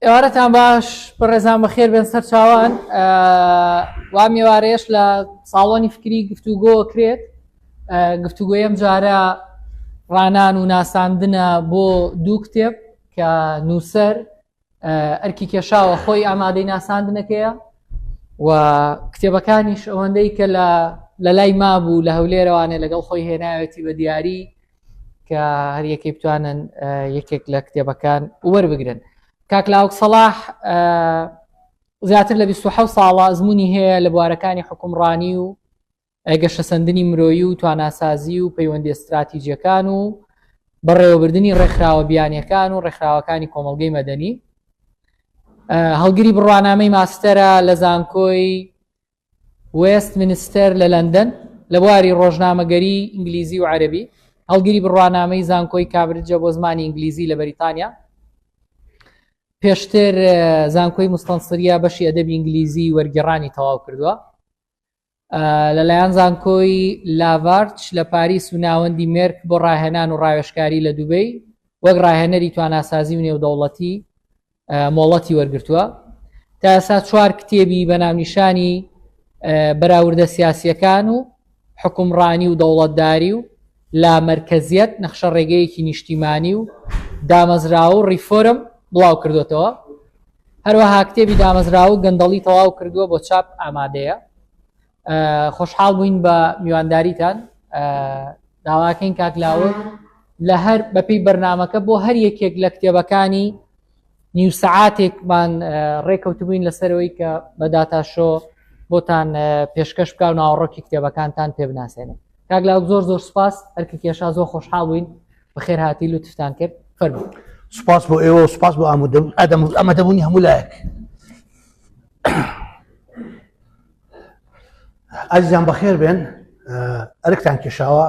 ئێوارەتان باش بەڕێزان بەخێر بێن سەر چاوان وا مێوارەیەش لە ساڵۆنی فکری گفتوگۆ کرێت گفتوگۆیەم جارە ڕانان و ناساندنە بۆ دوو کتێب کە نووسەر ئەرکی کێشاوە خۆی ئامادەی ناساندنەکەیە و کتێبەکانیش ئەوەندەی کە لە لە لای مابوو لە هەولێرەوانێ لەگەڵ خۆی هێناوێتی بە دیاری کە هەر یەکەی بتوانن یەکێک لە کتێبەکان وەربگرن کاک لاوک سەڵاح زیاتر لە 26 ساڵە ئەزمموی هەیە لە بوارەکانی حکومڕانی و گەشەسەندنی مرۆیی و تواناسازی و پەیوەندیە ستراتیجیەکان و بەڕێوەبردنی ڕێکخراوە بیانیەکان و ڕێکخراوەکانی کۆمەڵگەی مەدەنی هەڵگری بڕوانامەی ماستەرە لە زانکۆی وێست منستەر لە لەندەن لە بواری ڕۆژنامەگەری ئینگلیزی و عەربی هەڵگری بڕوانامەی زانکۆی کامبریجە بۆ زمانی ئینگلیزی لە بەریتانیا پێشتر زانکۆی مستەنسریە بەشی ئەدەبی ئینگلیزی وەرگێڕانی تەواو کردووە لەلایەن زانکۆی لاڤارچ لە پاریس و ناوەندی مێرک بۆ ڕاهێنان و ڕاوێژکاری لە دوبەی وەک ڕاهێنەری تواناسازی و نێودەوڵەتی مۆڵەتی وەرگرتووە. تا ئێستا چوار کتێبی بە ناونیشانی بەراوردە سیاسییەکان و حوکمڕانی و دەوڵەتداری و لامەرکەزیەت، نەخشە ڕێگەیەکی نیشتیمانی و دامەزراوە و ڕیفۆرم بڵاو کردوێتەوە. هەروەها کتێبی دامەزراوە و گەندەڵی تەواو کردووە بۆ چاپ ئامادەیە. خۆشحاڵ بووین بە میوانداریتان. داواکەین کاک لاوک لە هەر بەپێی بەرنامەکە بۆ هەر یەکێک لە کتێبەکانی نیو سەعاتێکمان ڕێکەوتبووین لەسەرەوەی کە بە داتاشۆ بۆتان پێشکەش بکە و ناوەڕۆکی کتێبەکانتان پێ بناسێنێ. کاک لاوک زۆر زۆر سپاس، ئەرکە کێشا زۆر خۆشحاڵ بووین بەخێر هاتی لوتفتان کرد فەرموو. سپاس بۆ ئێوە و سپاس بۆ ئامادەبوونی هەموو لایەک. ئازیزان بەخێر بێن ئەرکتان کێشاوە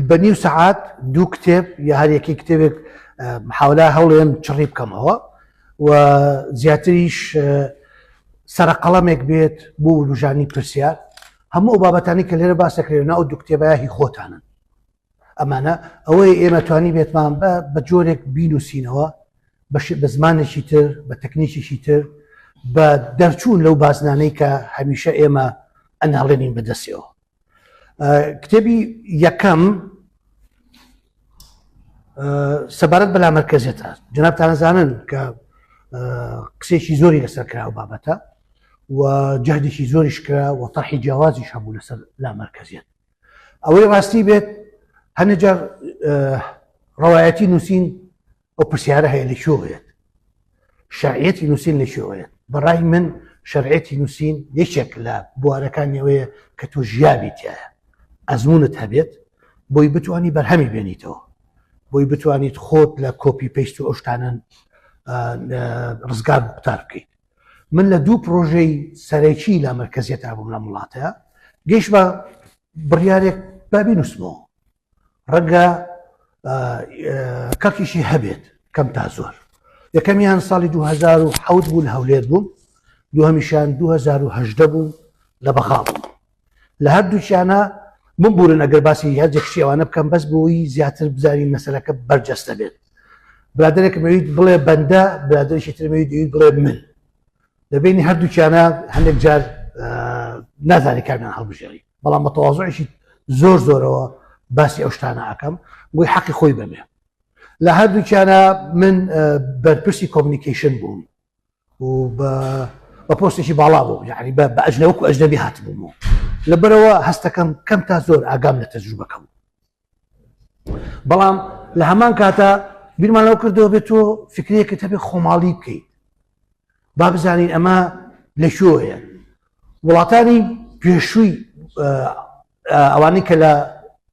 بە نیو سەعات دوو کتێب یا هەر یەکی کتێبێک محاولە هەوڵێن چڕی بکەمەوە و زیاتریش سەرقەڵەمێک بێت بۆ وروژانی پرسیار هەموو ئەو بابەتانی کە لێرە باس دەکرێن ئەو دوو کتێبە هی خۆتانن ئەمانە ئەوەی ئێمە توانی بێتمان بە بە جۆرێک بینوسینەوە بە زمانێکی تر بە تەکنیکێکی تر بە دەرچوون لەو بازنانەی کە هەمیشە ئێمە ئەناڵێنین بەدەستەوە کتێبی یەکەم سەبارەت بە لامەرکەزیەتە جنابتان زانن کە قسێکی زۆری لەسەر کرا و بابەتە و جهدێکی زۆریش کرا و تەرحی جیاوازیش هەبوو لەسەر لامەرکەزیەت ئەوەی ڕاستی بێت هەنێجار ڕەوایەتی نووسین ئەو پرسیارە هەیە لە کوێوەیەت شەرعیەتی نووسین لە کوێوەیەت بەڕای من شەرعیەتی نووسین یەکێک لە بوارەکانی ئەوەیە کە تۆ ژیابی تایە ئەزمونت هەبێت بۆی بتانی بەرهەمی بێنیتەوە بۆی بتوانیت خۆت لە copy paste و ئەو شتانە ڕزگار قوتار بکەیت من لە دوو پرۆژەی سەرەکی لە مەرکەزیەتا بووم لەم وڵاتە گەیشت بە بڕیارێک با بینوسمەوە ڕەنگە کەڵکیشی هەبێت کەم تا زۆر یەکەمیان ساڵی 2007 بوو لە هەولێر بووم دووهەمیشان 2010 بوو لە بەغا بووم لە هەردووکیانە ببورن ئەگەر باسی هەر جێکشی ئەوانە بکەم بەس بۆی زیاتر بزانین مەسەلەکە بەرجەستە بێت برادێکم ئەویت بڵێ بەندە برادێکی ترم ئەویت بڵێ من لە بینی هەردووکیانە هەندێک جار نازانی کامیان هەڵبژێری بەڵام بە تەواضعێکی زۆر زۆرەوە باسی ئەو شتانە ئەکەم بۆی حەقی خۆی بەمێ لە هەردووکیانە من بەرپرسی communication بووم و بە پۆستێکی باڵا بوو یعنی بە ئەجنە وەکو ئەجنەبی هاتبووم لەبەرەوە هەستەکەم کەم تا زۆر ئاگام لە تەجروبەکەم بەڵام لە هەمان کاتە بیرمان لەو کردەوە بێت تۆ فکرەیەکت هەبێ خۆماڵی بکەیت با بزانین ئەمە لە کوێیە وڵاتانی پێشووی ئەوانەی کە لە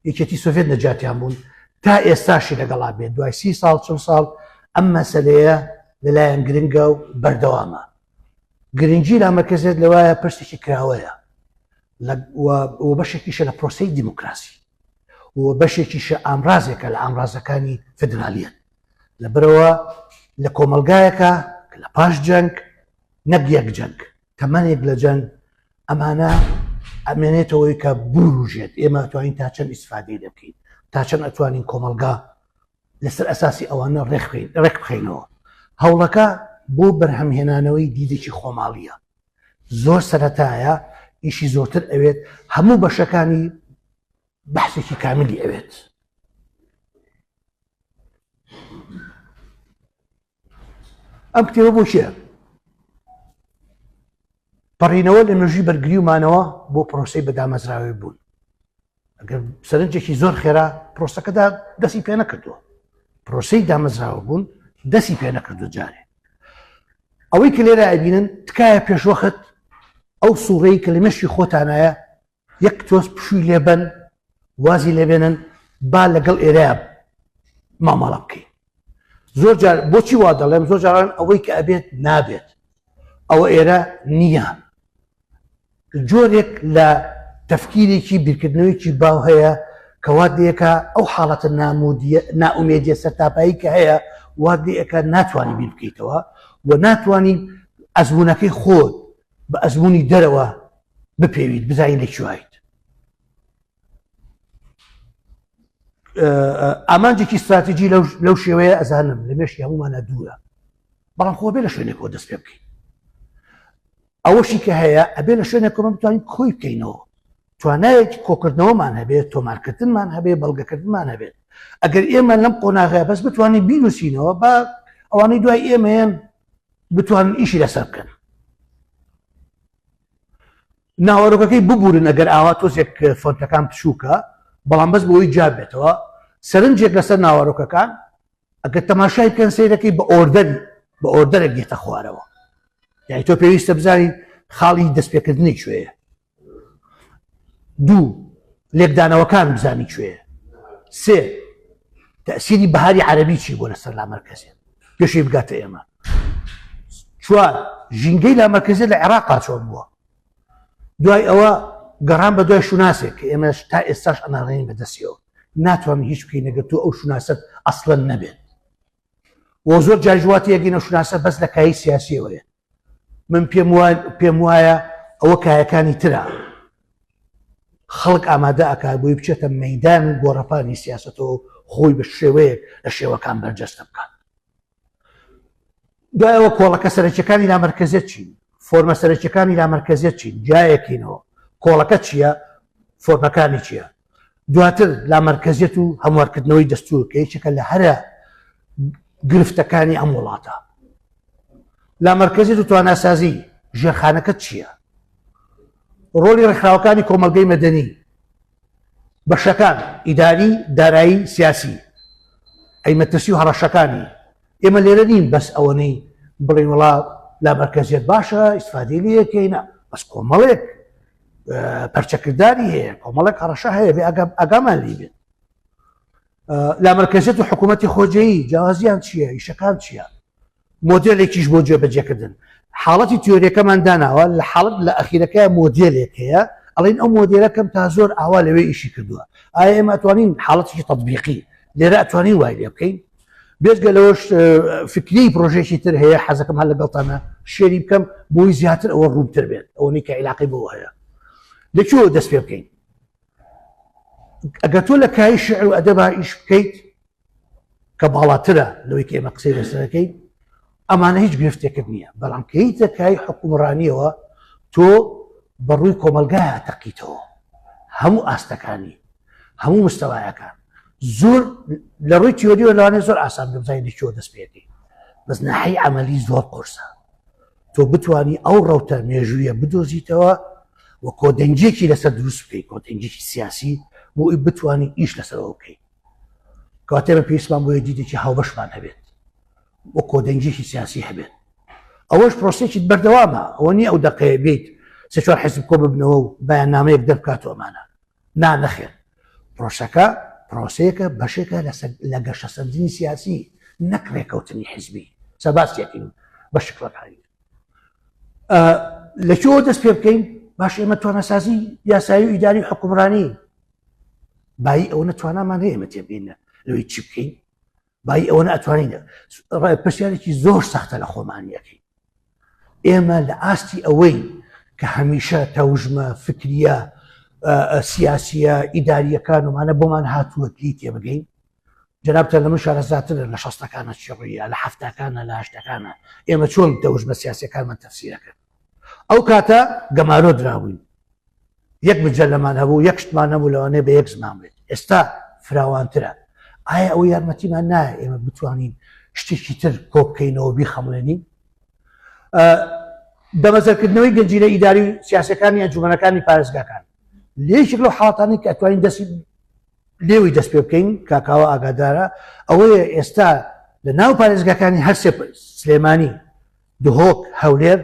یەکێتی سۆڤێت نەجاتیان بوون تا ئێستاشی لەگەڵا بێت دوای سی ساڵ چل ساڵ ئەم مەسلەیە لەلایەن گرنگە و بەردەوامە گرنگی لامەرکەزێت لەوایە پرسێکی کراوەیە و بەشێکیشە لە پرۆسەی دیموکراسی و بەشێکیشە ئامرازێکە لە ئامرازەکانی فدرالیەت لەبەرەوە لە کۆمەلگایەکە لە پاش جەنگ نەک یەک جەنگ تەمەنێک لە جەنگ ئەمانە ئەمێنێتەوەی کە بوروژێت ئێمە توانین تا چەند ئیسفادەی لێ بکەین تا چەند ئەتوانین کۆمەلگا لەسەر ئەساسی ئەوانە ڕێک بخەینەوە. هەوڵەکە بۆ بەرهەمهێنانەوەی دیدێکی خۆماڵییە. زۆر سەرەتایە، ئیشی زۆرتر ئەوێت، هەموو بەشەکانی بەحسێکی کاملی ئەوێت. ئەم کتێبە بۆ کێ؟ پەڕینەوە لە مێژووی بەرگری و مانەوە بۆ پرۆسەی بەدامەزراوی بوون. ئەگەر سەرنجێکی زۆر خێرا پرۆسەکەدا دەستی پێ نەکردووە، پرۆسەی دامەزراوە بوون دەستی پێ نەکردو جارێ. ئەوەی کە لێرە ئەبینن تکایە پێشوەخت ئەو سوڕەی کە لە مێشکی خۆتانایە یەک تۆز پشووی لێبەن، وازی لێبێنن، با لەگەڵ ئێرە مامەڵە بکەین. زۆر جار بۆچی وا دەڵێم؟ زۆر جاران ئەوەی کە ئەبێت نابێت، ئەوە ئێرە نییە. جۆرێک لە تەفکیرێکی بیرکردنەوەیکی باو هەیە کە وات لێکا ئەو حاڵەتە نامودیە نائومێدیە سەرتاپایی کە هەیە وات لێکا ناتوانی بیر بکەیتەوە و ناتوانی ئەزمونەکەی خۆت بە ئەزمونی دەرەوە بپێویت بزانین لە کوایت. ئامانجێکی استراتیجی لەو شێوەیە ئەزانم لە مێشکی هەمومانە دوورە، بەڵام خۆ بێ لە شوێنێکەوە دەست پێ بکەین. ئەوەشی کە هەیە ئەبێ لە شوێنێکەوە بتوانین کۆی بکەینەوە، توانایەکی کۆکردنەوەمان هەبێت، تۆمارکردنمان هەبێت، بەڵگەکردنمان هەبێت. ئەگەر ئێمە لەم قۆناغەیە بەس بتوانین بینوسینەوە، با ئەوانەی دوای ئێمەیەن بتوانن ئیشی لەسەر بکەن. ناوەرۆکەکەی ببورن ئەگەر ئاوا تۆزێک فۆنتەکان بچووکە، بەڵام بەس بۆی جواب بێتەوە سەرنجێک لەسەر ناوەرۆکەکان. ئەگەر تەماشای بکەن سەیرەکەی بە order ی بە order ێک دێتە خوارەوە، یعنی تۆ پێویستە بزانی خاڵی دەستپێکردنی کوێیە، دوو لێکدانەوەکان بزانی کوێیە، سێ تەسیری بەهاری عەرەبی چی بۆ لەسەر لامەرکەزیەت پێشی بگاتە ئێمە، چوار ژینگەی لامەرکەزیەت لە عێراقا چۆن بووە، دوای ئەوە گەڕان بە دوای شوناسێک کە ئێمەش تا ئێستاش ئەناڵێنین بەدەستیەوە، ناتوانین هیچ بکەین ئەگەر تۆ ئەو شوناسەت ئەسڵەن نەبێت. و زۆر جاریش وا تێگەین ئەو شوناسە بەس لە کایەی سیاسیەوەیە. من پێم وایە ئەوە کایەکانی ترە، خەڵک ئامادە ئەکات بۆی بچێتە مەیدان و گۆڕەپانی سیاسەتەوە خۆی بە شێوەیەک لە شێوەکان بەرجەستە بکات. دوایەوە کۆڵەکە سەرەکیەکانی لامەرکەزیەت چین، فۆرمە سەرەکیەکانی لامەرکەزیەت چین، جیایەکینەوە کۆڵەکە چییە، فۆرمەکانی چییە. دواتر لامەرکەزیەت و هەموارکردنەوەی دەستور کە یەکێکە لە هەرە گرفتەکانی ئەم وڵاتە. لامەرکەزیەت و تواناسازی ژێرخانەکە چییە، ڕۆڵی ڕێکخراوەکانی کۆمەڵگەی مەدەنی، بەشەکان، ئیداری، دارایی، سیاسی، ئەی مەترسی و هەڕەشەکانی. ئێمە لێرە نین بەس ئەوەنەی بڵێین وەڵا لامەرکەزیەت باشە ئیسفادەی لێ ئەکەین، نا، بەس کۆمەڵێک پەرچەکرداری هەیە، کۆمەڵێک هەڕەشە هەیە بێ ئاگامان لێ بێت. لامەرکەزیەت و حکوومەتی خۆجێیی جیاوازیان چییە، ئیشەکان چییە، مۆدێلێکیش بۆ جێبەجێکردن. حاڵەتی تیۆریەکەمان داناوە، لە حاڵەت لە ئەخیرەکەی مۆدێلێک هەیە، ئەڵێن ئەو مۆدێلە کەم تا زۆر ئاوا لەوێ ئیشی کردووە. ئایا ئێمە ئەتوانین حاڵەتێکی تەطبیقی لێرە ئەتوانین وای لێ بکەین؟ بێجگە لەوەش فکری پرۆژێکی تر هەیە حەزەکەم هەر لەگەڵتانە share ی بکەم بۆی زیاتر ئەوە ڕوونتر بێت، ئەوەی کە عیلاقەی بەوە هەیە. لە کوێوە دەست پێ بکەین؟ ئەگەر تۆ لە کای شعر و ئەدەبا ئیش بکەیت کە باڵاترە لەوەی کە ئێمە قسەی لەسەرەکەی، ئەمانە هیچ گرفتێکت نییە. بەڵام کەیتە کای حکومڕانیەوە تۆ بە ڕووی کۆمەلگایە تەقیتەوە، هەموو ئاستەکانی، هەموو مستەوایەکان. زۆر لە ڕووی تیۆریەوە لەوانەیە زۆر ئاسان بێ بزانین لە کوێوە دەست پێ بکەین، بەس ناحەی عەمەلی زۆر قورسە. تۆ بتانی ئەو ڕەوتە مێژوویە بدۆزیتەوە و کۆدەنگیەکی لەسەر دروست بکەیت، کۆدەنگێکی سیاسی بۆ ئەوی بتانی ئیش لەسەرەوە بکەیت. کەواتە ئێمە پێویستمان بۆیە دیدێکی هاوبەشمان هەبێت و کۆدەنگیەکی سیاسی هەبێت. ئەوەش پرۆسێکی بەردەوامە، ئەوە نییە ئەو دەقەیە بیت سێ چوار حیزب کۆ ببنەوە و بەیاننامەیەک دەربکات و ئەمانە. نا نەخێر، پرۆسەکە پرۆسەیەکە بەشێکە لە گەشەسەندنی سیاسی نەک ڕێکەوتنی حیزبی. سەباسیەکەین بە شکڵەکانی لە کوێوە دەست پێ بکەین؟ باش ئێمە تواناسازی یاسایی و ئیداری و حکومڕانی بایی ئەوە نەتوانامان هەیە ئێمە تێبگەین لەوەی چی بکەین، بایی ئەوە ناتوانین. پرسیارێکی زۆر سەختە لە خۆمانیەکەی. ئێمە لە ئاستی ئەوەی کە هەمیشە تەوژمە فکریە سیاسیە ئیداریەکان ومانە بۆمان هاتووە لێی تێبگەین. جەنابتان لە من شارەزاترن لە شەستەکانە چی ڕوویە، لە حەفتاکانە، لە هەشتەکانە ئێمە چۆن دەوژمە سیاسیەکانمان تەفسیرە کرد. ئەو کاتە گەمارۆ درابووین، یەک مجەلەمان هەبوو، یەک شتمان نەبوو لەوانەیە بە یەک زمان بێت. ئێستا فراوانترە. ئایا ئەوە یارمەتیمان نایە ئێمە بتوانین شتێکی تر کۆ بکەینەوە بیخەمڵێنین؟ دەمەزەرکردنەوەی گەنجینە ئیداری و سیاسەکانی ئەنجومەنەکانی پارێزگاکان لە یەکێک لەو حاڵەتانەی کە ئەتوانین دەستی لێوی دەست پێ بکەین کاکاوە ئاگادارە ئەوەیە ئێستا لە ناو پارێزگاکانی هەرسێ سلێمانی دهۆک هەولێر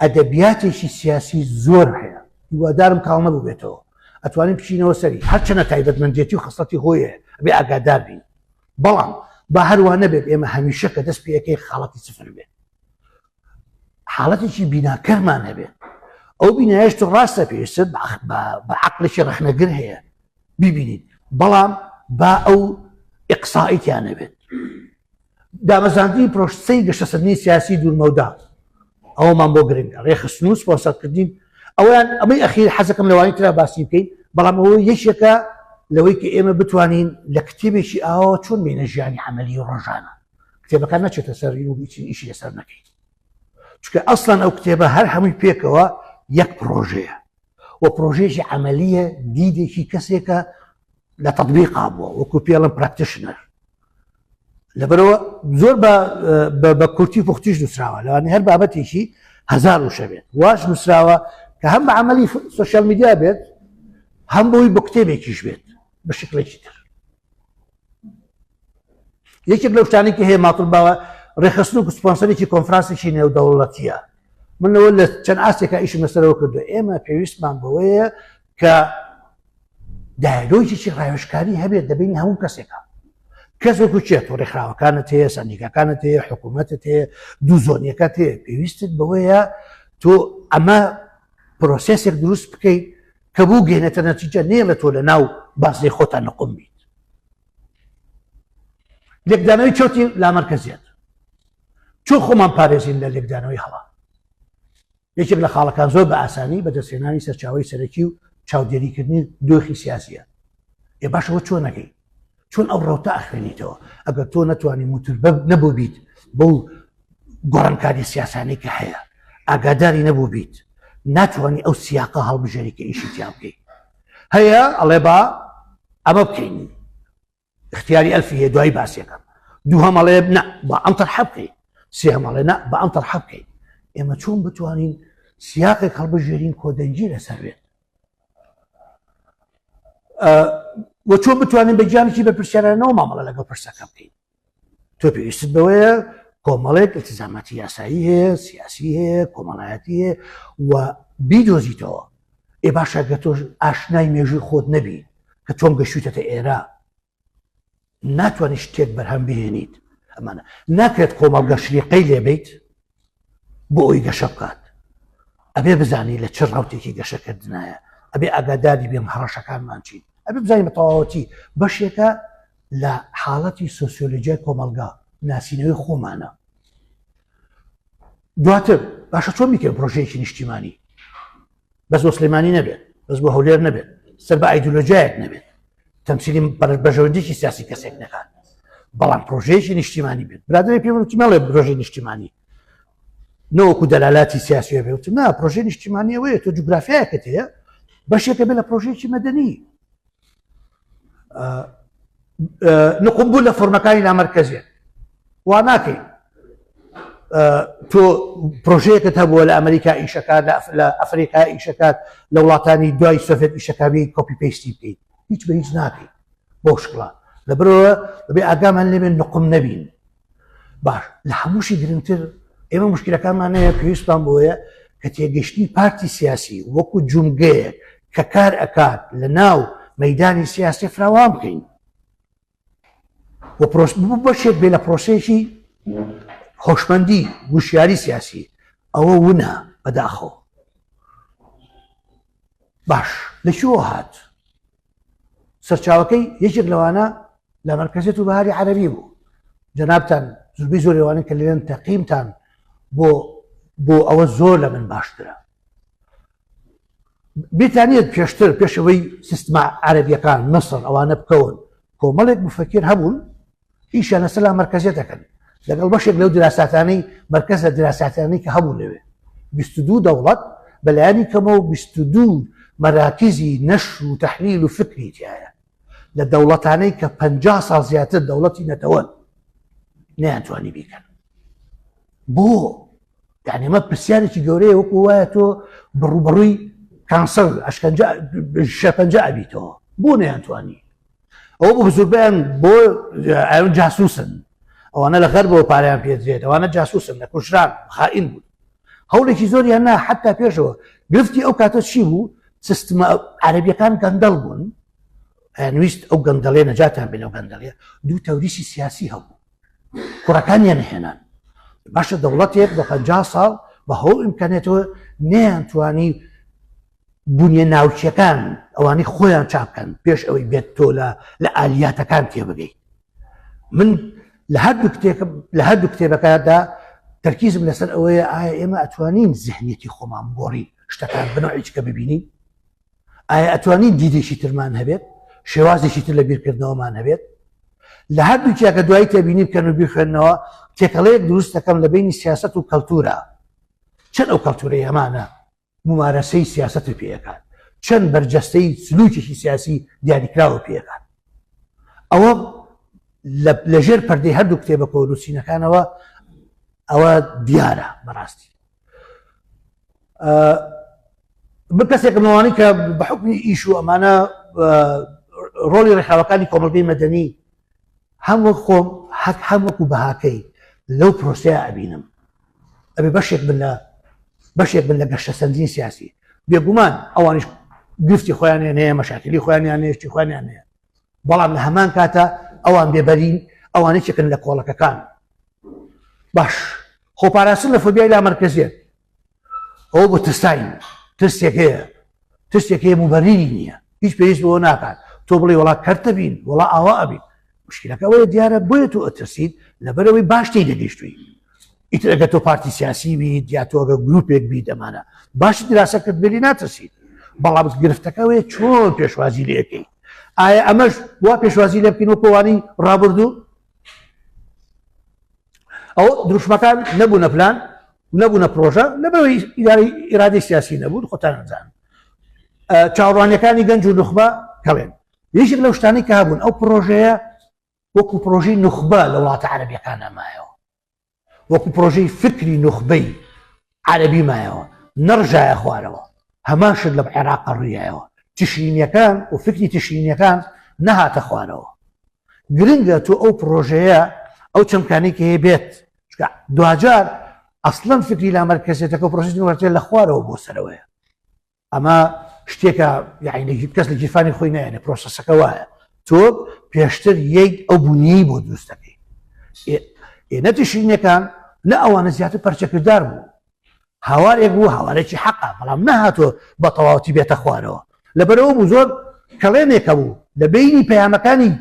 ئەدەبیاتێکی سیاسی زۆر هەیە هیوادارم کاڵ نەبووبێتەوە ئەتوانین بچینەوە سەری هەرچەنە تایبەتمەندێتی و خەسڵەتی خۆیە ئەبێ ئاگادار بین بەڵام با هەروە نەبێت ئێمە هەمیشە کە دەست پێەکەی خاڵەتی سفر بێت حاڵەتێکی بیناکەرمان هەبێت ئەو بینایش تۆ ڕاستە پێویستت بە عقلێکی ڕەخنەگر هەیە بیبینیت بەڵام با ئەو ئیقسائیتیان نەبێت دامەزاندنی پرۆسەی گەشەسەندنی سیاسی دوورمەودا ئەومان بۆ گرنگە ڕێخستن و سپۆنسەرکردنی ئەویان ئەمەی ئەخیر حەزەکەم لەوانی ترا باسی بکەین بەڵام ئەوە یەکێکە لەوەی کە ئێمە بتوانین لە کتێبێکی ئاوە چۆن بینە ژیانی عملی و ڕۆژانە کتێبەکان نەچێتە سەر و ئیشی لەسەر نەکەین چونکە ئەسڵەن ئەو کتێبە هەر هەمووی پێکەوە یەک پرۆژەیە و پرۆژەیەکی عملیە دیدێکی کەسێکە لە تەطبیقا بووە وەکو پێڵم practitioner لەبەرەوە زۆر بە کورتی پوختیش نووسراوە لەوانێ هەر بابەتێکی هزار وشە بێت واش نووسراوە کە هەم بە عملی social media بێت هەم بۆی بۆ کتێبێکیش بێت بە شکلێکی تر یەکێک لەو شتانەی کە هەیە ماتڵ باوە ڕێکخستن و سپۆنسەرێکی کۆنفرانسێکی نێودەوڵەتیە من لەوە لە چەند ئاستێکا ئیشم لەسەرەوە کردو ئێمە پێویستمان بەوەیە کە دایلۆگێکی ڕاوێژکاری هەبێت دەبینی هەموو کەسێکە کەس وەکو چێت تۆ ڕێکخراوەکانت هەیە سەندیکاکانت هەیە حکوومەتت هەیە دوو زۆنیەکەت هەیە پێویستت بەوەیە تۆ ئەمە process ێک دروست بکەیت کە بوو گەێنێتە نەتیجە نێڵێ تۆ لە ناو بازنەی خۆتان نقم بیت لێکدانەوەی چۆتی لامەرکەزیەت چۆن خۆمان پارێزین لە لێکدانەوەی هەڵا یەکێک لە خاڵەکان زۆر بە ئاسانی بەدەستهێنانی سەرچاوی سەرەکی و چاودێریکردنی دۆخی سیاسیە ئێ باشەوە چۆن نەکەی چۆن ئەو ڕەوتە ئەخوێنیتەوە ئەگەر تۆ نەتوانی موتوربە نەبوو بیت بەو گۆڕانکاری سیاسانەی کە هەیە ئاگاداری نەبوو بیت ناتوانانی ئەو سیاقە هەڵبژێری کە ئیشی تیا بکەیت هەیە ئەڵێ با ئەمە بکەین اختیاری ئەلفی هەیە دوای باسیەکەم دووهەم ئەڵێ نا با ئەم تەرحە بکەین سێهەم ئەڵێ نا با ئەم تەرحە بکەین ئێمە چۆن بتوانین سیاقێک هەڵبژێرین کۆدەنگی لەسەر بێت و چۆن بتوانین بە گیانێکی بەرپرسیارانەوە مامەڵە لەگەڵ پرسەکە بکەین تۆ پێویستت بەوەیە کۆمەڵێک التزاماتی یاسایی هەیە سیاسی هەیە کۆمەڵایەتی هەیە و بیدۆزیتەوە ئێ باشە گە تۆش ئاشنای مێژووی خۆت نەبی کە چۆن گەشتویتەتە ئێرە ناتوانانی شتێک بەرهەم بهێنیت ئەمانە ناکرێت کۆمەڵگە شریقەی لێبیت بۆ ئەوی گەشە بکات ئەبێ بزانی لە چ ڕوتێکی گەشەکردنایە ئەبێ ئاگاداری بێم هەڕەشەکانمان چین ئەبێ بزانین بە تەواوەتی بەشێکە لە حاڵەتی سۆسیۆلۆژیای کۆمەڵگا ناسینەوەی خۆمانە دواتر باشە چۆن بیکەین پرۆژەیەکی نیشتیمانی بەس بۆ سلێمانی نەبێت بەس بۆ هەولێر نەبێت سەر بە ئایدۆلۆژیایەک نەبێت تەمسیلی بەرژەوەندیی سیاسی کەسێک نەکات بەڵام پرۆژەیەکی نیشتیمانی بێت برادری پێم وتی مەڵێ پرۆژەی نیشتیمانی نەوەکو دەلالاتی سیاسی بێ وتم نا پرۆژەی نیشتیمانی ئەوەیە تۆ جوگرافیایەکت هەیە بەشێکە بێ لە پرۆژەیەکی مەدەنی نقم بوو لە فۆرمەکانی نامەرکەزیت وا ناکەین تۆ پرۆژەیەکت هەبووە لە ئەمریکا ئیشەکات لە ئەفریقا ئیشەکات لە وڵاتانی دوای سۆڤێت ئیشەکابی copy paste ی بکەیت هیچ بە هیچ ناکەیت بۆ شکڵە لەبەرەوە دەبێ ئاگامان لێبێن نقم نەبین باش لە هەمووشی گرنگتر ئێمە مشکلەکانمان هەیە پێویستمان بۆیە کە تێگەشتنی پارتی سیاسی وەکو جومگەیەک کە کار ئەکات لە ناو مەدانی سیاسی فراوان بکەین و بەشێک بێ لە پرۆسەیەکی هۆشمەندی وشیاری سیاسی ئەوە ونە بەداخەوە باش لە کوێوە هات سەرچاوەکەی یەکێک لەوانە لە مەرکەزیەت و بەهاری عەرەبی بوو جەنابتان زوربەی زۆر لەوانە کە لێن تەقیمتان بۆ بۆ ئەوە زۆر لە من باشترە بریتانیت پێشتر پێشەوەی سیستما عەرەبیەکان مصر ئەوانە بکەون کۆمەڵێک مفەکر هەبوون ئیشیان لەسەر لامەرکەزیەت دەکەن لەگەڵ بەشێک لەو دراساتانەی مەرکەز لە دراساتانەی کە هەبوون لەوێ 22 دەوڵەت بەلایەنی کەمەوە 22 مەراکزی نەشر و تەحلیل و فکری تایە لە دەوڵەتانەی کە 50 ساڵ زیاتر دەوڵەتی نەتەوەن نەیانتوانی بیکەن. بۆ؟ یعنی ئەمە پرسیارێکی گەورەیە وەکو وایە تۆ بڕوبەڕووی کانسەر ئەشکەنجە شێرپەنجە ئەبیتەوە بۆ نەیانتوانی؟ ئەوە بۆ زۆربیان بۆ ئەوان جاسوسن ئەوانە لە غەربەوە پارەیان پێدرێت ئەوانە جاسوسن لە کوژران خائین بوون هەوڵێکی زۆریان نا حتا پێشەوە گرفتی ئەو کاتە چی بوو سیستمە عەرەبیەکان گەندەڵ بوون ئەیانویست ئەو گەندەڵێ نەجاتیان بێ لەو گەندەڵێ دوو تەوریسی سیاسی هەبوو کوڕەکانیان هێنان باشە دەوڵەتێک بە 50 ساڵ بە هەوڵ ئیمکانێتەوە نەیانتوانی بونیە ناوچەکان ئەوانەی خۆیان چاپکەن پێش ئەوەی بێت تۆ لە لە ئالیاتەکان تێبگەیت من لە هەردوو کتێب لە هەردوو کتێبەکەدا تەرکیزم لەسەر ئەوەیە ئایا ئێمە ئەتوانین زیهنیەتی خۆمان بگۆڕین شتەکان بنەوعێکە ببینین ئایا ئەتوانین دیدێکی ترمان هەبێت شێوازێکی تر لە بیرکردنەوەمان هەبێت لە هەردووکیا کە دوایی تێبینی بکەن و بیخوێنەوە تێکەڵەیەک دروست دەکەم لە بینی سیاست و کەلتورە چەند ئەو کەلتورەی هەمانە مومارەسەی سیاسەتت پێ ئەکات، چەند بەرجەستەی سلوکێکی سیاسی دیاریکراوە پێ ئەکات. ئەوە لە ژێر پەردەی هەردوو کتێبەکە و نووسینەکانەوە ئەوە دیارە بەڕاستی. من کەسێکم لەوانەی کە بە حکمی ئیش و ئەمانە ڕۆڵی ڕێکخراوەکانی کۆمەڵگەی مەدەنی هەم وەک خۆم هەک هەم وەکو بەهاکەی لەو پرۆسەیە ئەبینم ئەبێ بەشێک بن لە بەشێک بن لە گەشەسەندنی سیاسی بێگومان ئەوانیش گرفتی خۆیانیان هەیە مەشاکلی خۆیانیان هەیە شتی خۆیانیان هەیە بەڵام لە هەمان کاتە ئەوان بێبەرین ئەوان یەکێکن لە کۆڵەکەکان باش خۆپاراستن لە فۆبیای لامەرکەزیەت ئەوە بۆ ترساین ترسێک هەیە ترسێک هەیە موبەریری نییە هیچ پێویست بەوە ناکات تۆ بڵێ وڵا کەرتە بین وڵا ئاوا ئەبین مشکلەکە ئەوەیە دیارە بۆیە تۆ ئەترسیت لەبەرەوەی باش تێی نەگەیشتووی ئیتر ئەگەر تۆ پارتی سیاسی بیت یا تۆ ئەگەر گروپێک بیت ئەمانە باشی دراسە کرد بێلی ناترسیت بەڵام گرفتەکە ئەوەیە چۆن پێشوازی لێ ئەکەیت ئایا ئەمەش وا پێشوازی لێ بکەین وەکو ڕابردوو ئەو دروشمەکان نەبوونە پلان نەبوونە پرۆژە لەبەرەوەی ئیدارەی ئیرادەی سیاسی نەبوون خۆتان ئەزانن چاوەڕوانیەکانی گەنج و نوخبە کەڵێن یەکێک لەو شتانەی کە هەبوون ئەو پرۆژەیە وەکو پرۆژەی نوخبە لە وڵاتە عەرەبیەکانە مایەوە وەکو پرۆژەی فکری نوخبەی عەرەبی مایەوە نەڕژایە خوارەوە هەمان شت لە عێراق ڕوویایەوە تشرینیەکان و فکری تشرینیەکان نەهاتە خوارەوە گرنگە تۆ ئەو پرۆژەیە ئەو چەمکانەی کە هەیە بێت چونکە دواجار ئەسڵەن فکری لامەرکەزیەتەکە و پرۆسەی دیموکراتیە لە خوارەوە بۆ سەرەوەیە ئەمە شتێکە یعنی کەس لە گیرفانی خۆی نایەنێ پرۆسەسەکە وایە تۆ پێشتر یەک ئەو بوونیەی بۆ دروست دەکەی ئێ نە تشرینەکان نە ئەوانە زیاتر پەرچەکردار بوو هاوارێک بوو هاوارێکی حەقە بەڵام نەهاتۆ بە تەواوەتی بێتە خوارەوە لەبەرەوە بوو زۆر کەڵێنێکە بوو لە بینی پەیامەکانی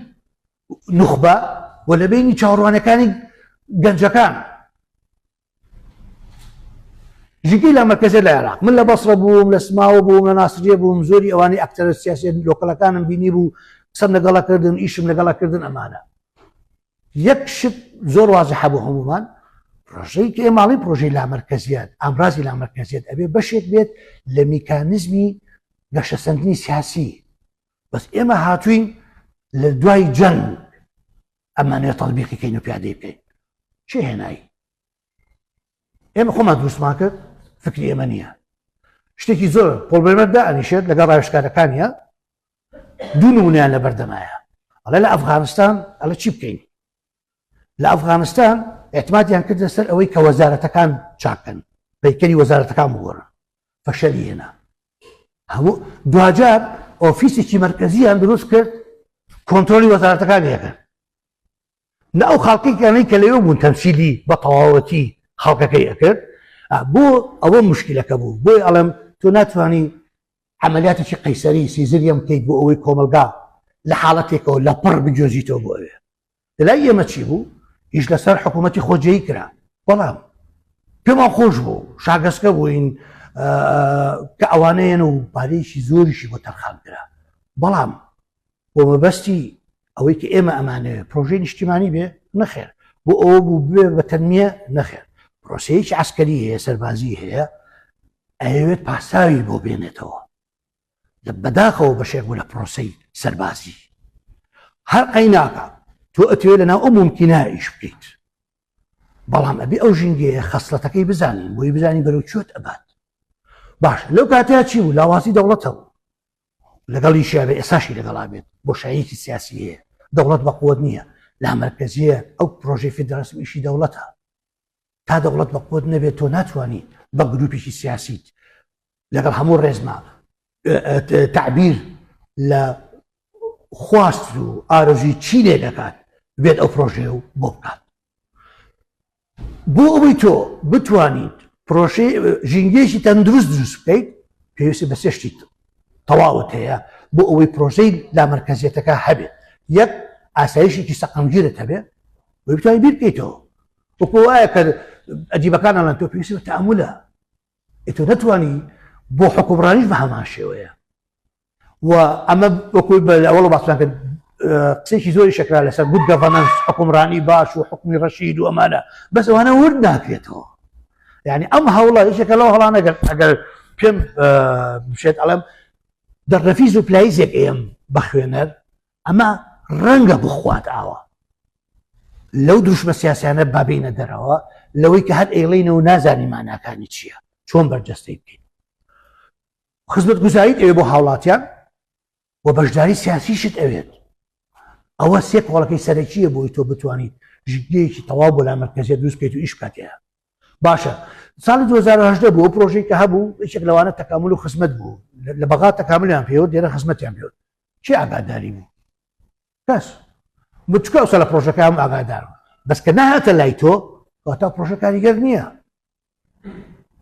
نوخبە و لە بینی چاوەڕوانەکانی گەنجەکان ژینگەی لامەرکەزیەت لە عێراق من لە بەسرە بووم لە سماوە بووم لە ناسریە بووم زۆری ئەوانەی ئەکتەرە سیاسیە لۆکەڵەکانم بینی بوو قسەم لەگەڵە کردن ئیشم لەگەڵە کردن ئەمانە یەک شت زۆر وازحە بۆ هەمومان پرۆژەی کە ئێماڵی پرۆژەی لامەرکەزیات ئامرازی لامەرکەزیت ئەبێ بەشێک بێت لە میکانزمی گەشەسەندنی سیاسی بەس ئێمە هاتوین لە دوای جەنگ ئەمانەیە تەطبیقی کەین و پیادەی بکەین چێ هێنایی ئێمە خۆمان دروستمان کرد فکری ئێمە نییە شتێکی زۆر پۆڵ برێمەر دائەنیشێت لەگەڵ ڕاوێژکارەکانیە دوو نمونیان لە بەردەمایە ئەڵێ لە ئەفغانستان ئەڵێ چی بکەین لە ئەفغانستان اعتمادیان کردە سەر ئەوەی کە وەزارەتەکان چاکەن پەیکەری وەزارەتەکان بگۆڕن فەشەلی هێنا هەموو دواجار ئۆفیسێکی مەرکەزیان دروست کرد کۆنترۆلی وەزارەتەکان یەکەن نە ئەو خەڵکێکانەی کە لەوێ بوون تەمسیلی بە تەواوەتی خەڵکەکەی ئەکرد بۆ ئەوە مشکلەکە بوو بۆی ئەڵێم تۆ ناتوانانی عملیاتێکی قەیسەری سیزریەم بکەیت بۆ ئەوەی کۆمەلگا لە حاڵەتێکەوە لە پڕ بگوێزیتەوە بۆ ئەوێ لەلای ئێمە چی بوو ئیش لەسەر حکوومەتی خۆجێی کرا بەڵام پێمان خۆش بوو شاگەسکە بووین کە ئەوانەیەن و پارەیەکی زۆریشی بۆ تەرخان کرا بەڵام بۆ مەبەستی ئەوەی کە ئێمە ئەمانەوێ پرۆژەی نیشتیمانی بێ. نەخێر. بۆ ئەوە بوو ببێ بە تەنمیە؟ نەخێر. پرۆسەیەکی عەسکەری هەیە، سەربازی هەیە، ئەیەوێت پاساوی بۆ بێنێتەوە. لە بەداخەوە بەشێک بوو لە پرۆسەی سەربازی. هەر قەیناکە تۆ ئەتوێ لەناو ئەو مومکینە ئیش بکەیت، بەڵام ئەبێ ئەو ژینگەیە خەسڵەتەکەی بزانین بۆی بزانین بەرەو کوێت ئەبات. باش لەو کاتەیە چی بوو؟ لاوازی دەوڵەت هەبوو، لەگەڵیشیا بێ ئێساشی لەگەڵا بێت بۆشاییەکی سیاسی هەیە، دەوڵەت بە قوت نییە، لامەرکەزیە، ئەو پرۆژەی فیدراسیۆن ئیشی دەوڵەتە. تا دەوڵەت بە قوت نەبێت تۆ ناتوانانی بە گروپێکی سیاسیت لەگەڵ هەموو ڕێزما تعبیر لە خواست و ئارەزوی چی لێ دەکات بێت ئەو پرۆژەیە و بۆ بکات. بۆ ئەوەی تۆ بتوانیت پرۆژەی ژینگەیەکی تەندروست دروست بکەیت پێویستی بە سێ شتی تەواوت هەیە بۆ ئەوەی پرۆژەی لامەرکەزیەتەکە هەبێت. یەک، ئاسایشێکی سەقامگیرت هەبێت بۆی بتوانیت بیر بکەیتەوە. وەکو وایە کە ئەدیبەکان ئەڵێن تۆ پێویستی بە تەئەمولە، تۆ نەتوانی بۆ حکومڕانیش بە هەمان شێوەیە. و ئەمە وەکوی بە ئەوەڵ باسمان کرد قسێکی زۆری شەکرا لەسەر good governance، حکومڕانی باش و حکومی ڕەشید و ئەمانە، بەس ئەوانە ورد ناکرێتەوە. یعنی ئەم هەوڵە یەکێکە لەو هەڵانە ئەگەر پێم بشێت ئەڵێم دەرنەفیز و پلایزێک ئێم بە خوێنەر، ئەمە ڕەنگە بخوات ئاوە لەو دروشمە سیاسیانە بابینە دەرەوە، لەوەی کە هەر ئێڵینەوە نازانی ماناکانی چییە، چۆن بەرجەستەی بکەین. خزمەتگوزاریت ئەوێ بۆ هاوڵاتیان و بەشداری سیاسیشت ئەوێت. ئەوە سێ کۆڵەکەی سەرەکیە بۆی تۆ بتوانیت ژینگەیەکی تەواو بۆ لامەرکەزیە دروست بکەیت و ئیش بکاتێ. باشە ساڵی 2018 بوو، ئەو پرۆژەی کە هەبوو یەکێک لەوانە تەکامل و خزمەت بوو. لە بەغا تەکاملیان پێوە، لێرە خزمەتیان پێوە. کێ ئاگاداری بوو؟ کەس. چکە ئەوسا لە پرۆژەکە هەم ئاگادار بوو، بەس کە نەهاتە لای تۆ کەواتە پرۆژە کاریگەر نییە،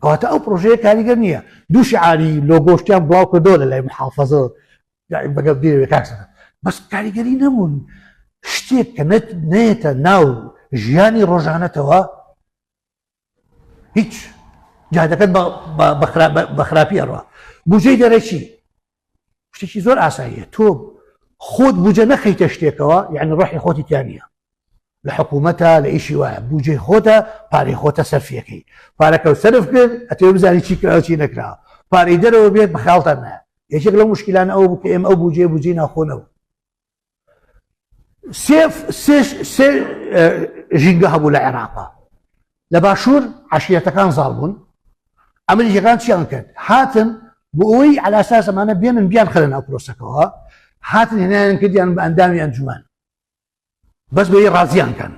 کەواتە ئەو پرۆژەیە کاریگەر نییە. دوو شعاری لۆگۆشتیان بڵاو کردەوە لە لای محافەزە بەگەڵ بیرەوێ کاک سەفەر، بەس کاریگەری نەبوون. شتێک کە نەیەتە ناو ژیانی ڕۆژانەتەوە هیچ جادەکەت بە خراپی ئەڕوا. بودجەی دەرەکی شتێکی زۆر ئاساییە، تۆ خۆت بودجە نەخەیتە شتێکەوە یعنی ڕۆحی خۆتی تیا نییە. لە حکوومەتە لە ئیشی وایە بودجەی خۆتە، پارەی خۆتە سەرفیەکەی، پارەکە و سەرف کرد ئەتەوێ بزانی چی کراوە چی نەکراوە. پارەی دەرەوە بێت بە خەیاڵتان نایە. یەکێک لەو مشکلانە ئەوە بوو کە ئێمە ئەو بودجەیە بودجەی ناوخۆ نەبوو. سێ سێ سێ ژینگە هەبوو لە عێراقا. لە باشوور عەشیرەتەکان زاڵ بوون. ئەمریکیەکان چیان کرد؟ هاتن بۆ ئەوەی عەلاساس ئەمانە بێنن بیان خەنە ناو پرۆسەکەوە، هاتن هێنایان کردیان بە ئەندامی ئەنجومەن، بەس بۆی ڕازیان کەن.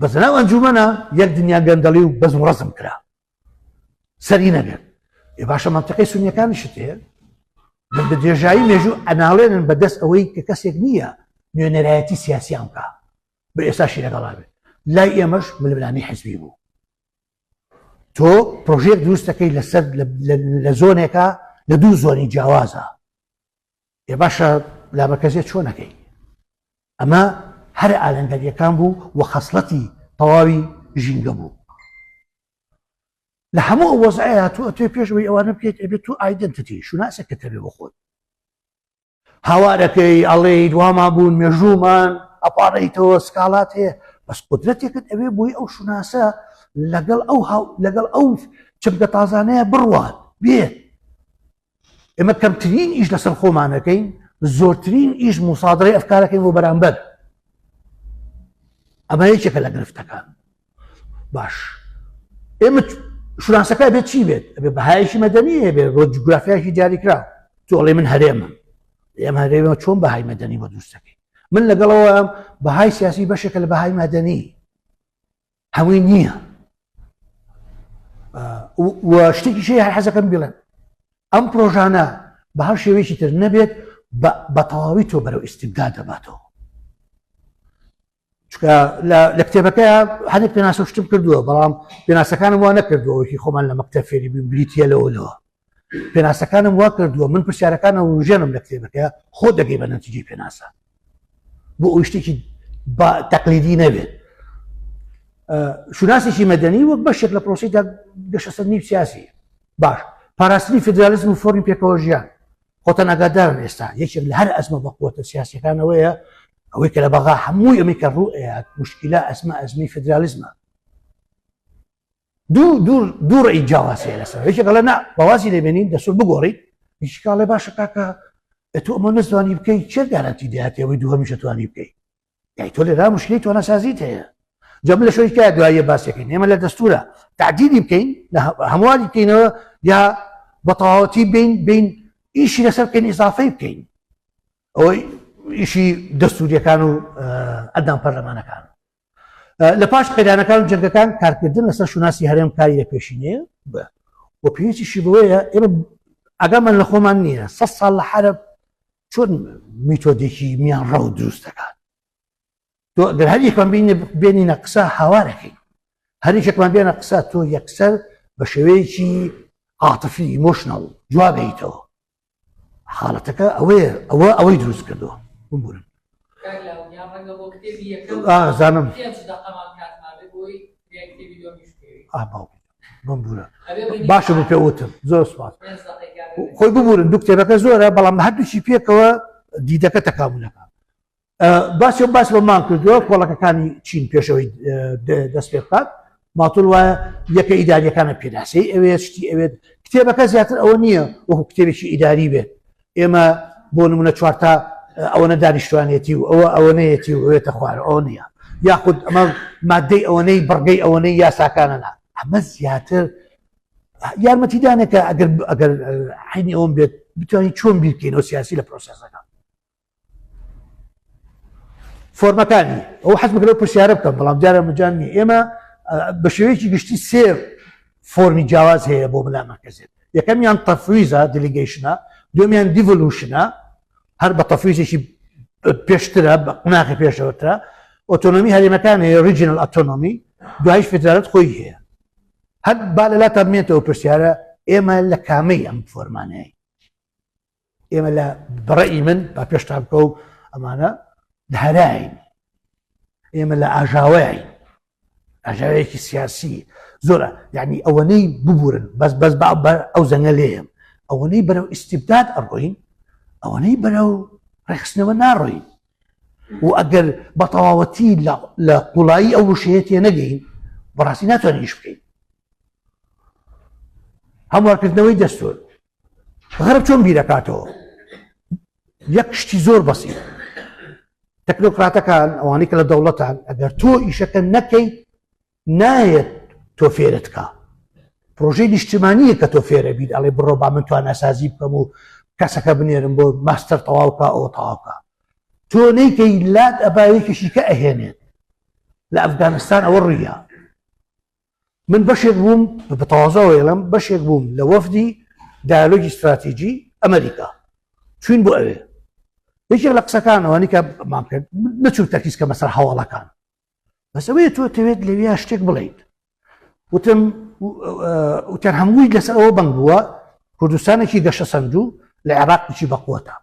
بەس لەناو ئەنجومەنە یەک دنیا گەندەڵی و بەزم و ڕەزم کرا، سەری نەگرت. ئێ باشە مەنتیقەی سونیەکانیشت هەیە بە درێژایی مێژوو ئەناڵێنن بەدەست ئەوەی کە کەسێک نییە نوێنەرایەتی سیاسیان بکە، بە ئێستاشی لەگەڵا بێت. لای ئێمەش ململانێی حزبی بوو. تۆ پرۆژەیەک دروست دەکەی لەسەر لە زۆنێکە لە دوو زۆنی جیاوازە. ئێ باشە لامەرکەزیە چۆن ئەکەی؟ ئەمە هەر ئالەنگەریەکان بوو و خەسڵەتی تەواوی ژینگە بوو. لە هەموو ئەو وەزعەیە تۆ ئەتوێ پێش ئەوەی ئەوانە بکەیت ئەبێت تۆ identity شوناسێکت هەبێ بۆ خۆت. هاوارەکەی ئەڵێیت وامان بوون مێژوومان ئەپاڕێیتەوە سکاڵات هەیە، بەس قودرەتێکت ئەوێ بۆی ئەو شوناسە لەگەڵ ئەو هاو لەگەڵ ئەو چمکە تازانەیە بڕوات بێت. ئێمە کەمترین ئیش لەسەر خۆمانەکەین، زۆرترین ئیش موسادرەی ئەفکارەکەین بۆ بەرامبەر. ئەمە یەکێکە لە گرفتەکان. باش ئێمە شوناسەکە بێت چی بێت؟ ئەبێ بەهایەکی مەدەنی هەبێت بۆ جوگرافیایەکی دیاریکرا. تۆ ئەڵێ من هەرێمم، ئێمە هەرێمە چۆن بەهای مەدەنی بۆ دروستەکەی؟ من لەگەڵەوە بەهای سیاسی بەشێکە لە بەهای مەدەنی، هەمووی نییە. و شتێکی شەیە هەر حەزەکەم بڵێم، ئەم پرۆژانە بە هەر شێوەیەکی تر نەبێت بە تەواوی تۆ بەرەو ئیستیبداد دەباتەوە. چونکە لە کتێبەکەیا هەندێک پێناسە و شتم کردووە، بەڵام پێناسەکانم وا نەکردووە وەکی خۆمان لە مەکتەب فێری بووین بریتییە لەوە لەوە. پێناسەکانم وا کردووە من پرسیارەکانم وروژێنم لە کتێبەکەیا، خۆ دەگەی بە نەتیجەی پێناسە بۆ ئەوی شتێکی تەقلیدی نەبێت. شوناسێکی مەدەنی وەک بەشێک لە پرۆسەی گەشەسەندنی سیاسی. باش پاراستنی فیدرالیزم و فۆرمی پێکەوە ژیان. خۆتان ئاگادارن ئێستا یەکێک لە هەر ئەزمە بەقوەتە سیاسیەکانەوەیە. ئەوەی کە لە بەغا هەمووی ئەمەی کە ڕوو ئەیات مشکلە ئەزمە ئەزمی فدرالیزمە. دوو دوو دوو ڕێی جیاواز هەیە لەسەر یەکێک ئەڵێ نا بەوازی لێ بێنین دەستور بگۆڕین یەکێک ئەڵێ باشە کاکە تۆ ئەمە نەزوانی بکەی چێ گارانتی دەهاتێ ئەوەی دووهەمیش ئەتوانی بکەی یای تۆ لێرا مشکلی تواناسازیت هەیە جا من لە شوێنی کە دواییە باسەکەین ئێمە لە دەستورە تعدیلی بکەین لە هەمواری بکەینەوە یا بە تەواوەتی بین بین ئیشی لەسەر بکەین ئیزافەی بکەین ئەوەی ئیشی دەستوریەکان و ئەندام پەرلەمانەکان لە پاش قەیرانەکان و جەنگەکان کارکردن لەسەر شوناسی هەرێم کاری لە پێشینەیە و پێویستیشی بەوەیە ئێمە ئاگامان لە خۆمان نییە سە ساڵ لە حەرب چۆن میتۆدێکی میان ڕەو دروست دەکات تۆ گەر هەر یەکمان بێنینە قسە هاوارەکەین هەر یەکێکمان بێنە قسە تۆ یەکسەر بە شێوەیەکی عاتفی emotional جوابیتەوە حاڵەتەکە ئەوەیە ئەوە ئەوەی دروست کردووە ببورن زانم بمبورە باشە بوو پێ وتم زۆر سوپاس خۆی ببورن دوو کتێبەکە زۆرە بەڵام هەردووکی پێکەوە دیدەکە تەکامولەکە باسی باس بەمان کردووە کۆڵەکەکانی چین پێشەوەی دەست پێ بکات ماتول وایە یەکە ئیداریەکانە پێناسەی ئەوێت شتی ئەوێت کتێبەکە زیاتر ئەوە نییە وەکو کتێبێکی ئیداری بێت ئێمە بۆ نمونە چوارتا ئەوەنە دانیشتوانێتی و ئەوە ئەوەنەیەتی و ئەوێتە خوارە ئەوە نییە یاخود ئەمە مادەی ئەوەنەی بڕگەی ئەوەنەی یاساکانە نا ئەمە زیاتر یارمەتیدانێکە ئەگەر ئەگەر حینی ئەوم بێت بتوانین چۆن بیرکەینەوە سیاسی لە پرۆسێسەکە فۆرمەکانی ئەو حەز بکرێت پرسیارە بکەم بەڵام دیارە مجان نییە ئێمە بە شێوەیەکی گشتی سێ فۆرمی جیاواز هەیە بۆ ملا مەرکەزێت یەکەمیان تەفویزە delegation ە دومیان devolution ە هەر بە تەفویزێکی پێشترە بە قوناغی پێشەوەترە ئۆتۆنۆمی هەرێمەکان هەیە regional autonomy دوایش فیدرالەت خۆی هەیە هەر با لە لاتان بمێنێتەوە پرسیارە ئێمە لە کامەی ئەم فۆرمانەیە ئێمە لە بەڕێی من با پێشتان بکە و ئەمانە لە هەراین ئێمە لە ئاژاوەین ئاژاوەیەکی سیاسی زۆرە یعنی ئەوەنەی ببورن بەس بەس بە ئەو زەنگە لێم ئەوەنەی بەرەو ئیسیبداد ئەڕۆین ئەوەنەی بەرەو ڕێخستنەوە ناڕۆین و ئەگەر بە تەواوەتی لە قوڵایی ئەو وشەیە تێ نەگەین بەڕاستی ناتوانین ئیش بکەین هەموارکردنەوەی دەستور غەرب چۆن بیرەکاتەوە یەک شتی زۆر بەسیت تەکنۆکراتەکان ئەوانەی کە لە دەوڵەتان ئەگەر تۆ ئیشەکە نەکەی نایەت تۆ فێرت کا پرۆژەی نیشتمانیە کە تۆ فێرە بیت ئەڵێ بڕۆ با من تواناسازی بکەم و کەسەکە بنێرم بۆ ماستەر تەواوکە ئەوە تەواوکە تۆ نیکەی لات ئەبا یەکێکی کە ئەهێنێت لە ئەفگانستان ئەوە ڕوویە من بەشێک بووم بە تەوازەوە ئێڵم بەشێک بووم لە وەفدی دایالۆگی ستراتیجی ئەمریکا چوین بۆ ئەوێ یەکێک لە قسەکانەوە نیکە مان کرد نەچوو تەرکیز کە بەسەر هەواڵەکان بەس ئەوەیە تۆ تەوێت لەویا شتێک بڵیت وتم وتیان هەمووی لەسەر ئەوە بەنگ بووە کوردستانێکی گەشە سەندوو لە عێراق بچی بەقوەتە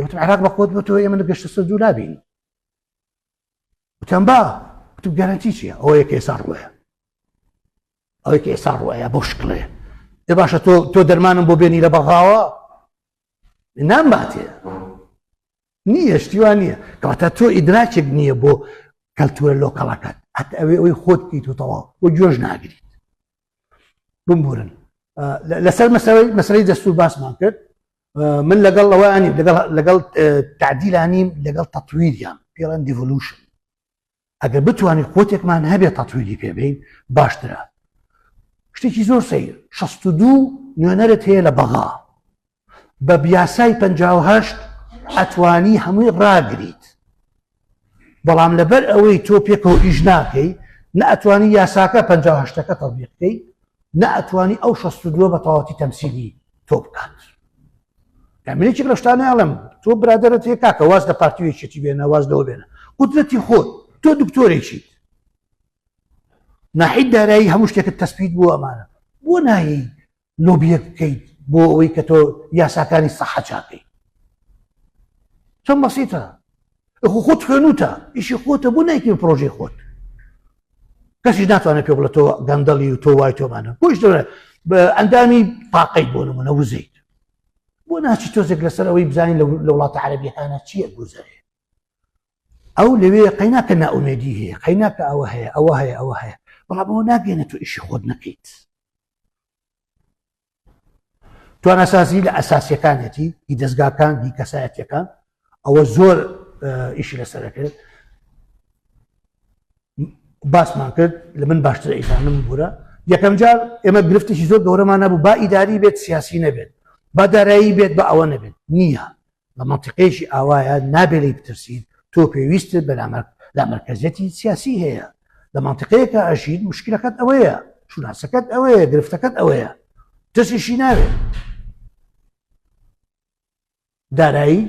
وتم عێراق بەقوت بۆ تۆ ئێمە لە گەشتە سەندوو نابین وتم با وتم گەرەنتی چییە ئەوەیە کە ئێستا ڕووەیە ئەوەی کە ئێستا ڕووەیە بۆ شکڵێ ئێ باشە تۆ تۆ دەرمانم بۆ بێنی لە بەغاوە نامباتێ نییە شتیوان نییە کەواتە تۆ ئیدراکێک نییە بۆ کەلتورە لۆکەڵەکەت هەتا ئەوێ ئەوەی خۆت بکەیت و تەواو و گوێش ناگریت بمبورن لەسەر مەسەلەی مەسەلەی دەستور باسمان کرد من لەگەڵ ئەوانیم لەگەڵ لەگەڵ تعدیلانیم لەگەڵ تەتویریان پێڵەن devolution ئەگەر بتوانین قوتێکمان هەبێت تەتویری پێبین باشترە شتێکی زۆر سەیر 62 نوێنەرت هەیە لە بەغا بە بیاسای 58 ئەتوانی هەمووی ڕاگریت بەڵام لەبەر ئەوەی تۆ پێکەوە ئیش ناکەی نە ئەتوانی یاساکە 58ەکە تەطبیق بکەی نە ئەتوانی ئەو 62 بە تەواوەتی تەمسیلی تۆ بکات من یەکێک لە شتانە ئەڵێم تۆ برادەرت هەیە کاکە واز لە پارتی و یەکێتی بێنە واز لەوە بێنە قودرەتی خۆت تۆ دکتۆرێکیت ناحیت دارایی هەموو شتێکت تەسپیت بوو ئەمانە بۆ نایی لۆبیەک بکەیت بۆ ئەوەی کە تۆ یاساکانی سەحە چاکەیت چەند بەسیتە خۆ خۆت خوێنوتە ئیشی خۆتە بۆ نایکەی پرۆژەی خۆت کەسیش ناتوانێت پێ بڵێ تۆ گەندەڵی و تۆ وای تۆمانە بۆش ئەندامی تاقەی بۆ نمونە وزەیت بۆ ناچی تۆزێک لەسەر ئەوەی بزانین لە وڵاتە عەرەبیەکانە چییە گوزەرێ. ئەو لەوێ قەیناکە نائومێدی هەیە، قەیناکە ئەوە هەیە، ئەوە هەیە، ئەوە هەیە، بەڵام ئەوە ناگەێنێت تۆ ئیشی خۆت نەکەیت. تواناسازی لە ئەساسیەکانێتی هی دەستگاکان هی کەسایەتیەکان ئەوە زۆر ئیشی لەسەرەکرێت باسمان کرد لە من باشتر ئەیزانم بورە یەکەم جار ئێمە گرفتێکی زۆر گەورەمان نەبوو با ئیداری بێت سیاسی نەبێت با دارایی بێت بە ئەوە نەبێت نییە لە مەنتیقەیەکی ئاوایە نابێ لێی بترسیت، تۆ پێویستت بە لامەرکەزیەتی سیاسی هەیە، لە مەنتیقەیەکا ئەژیت موشکیلەکەت ئەوەیە، شوناسەکەت ئەوەیە، گرفتەکەت ئەوەیە، ترسیشی ناوێت. دارایی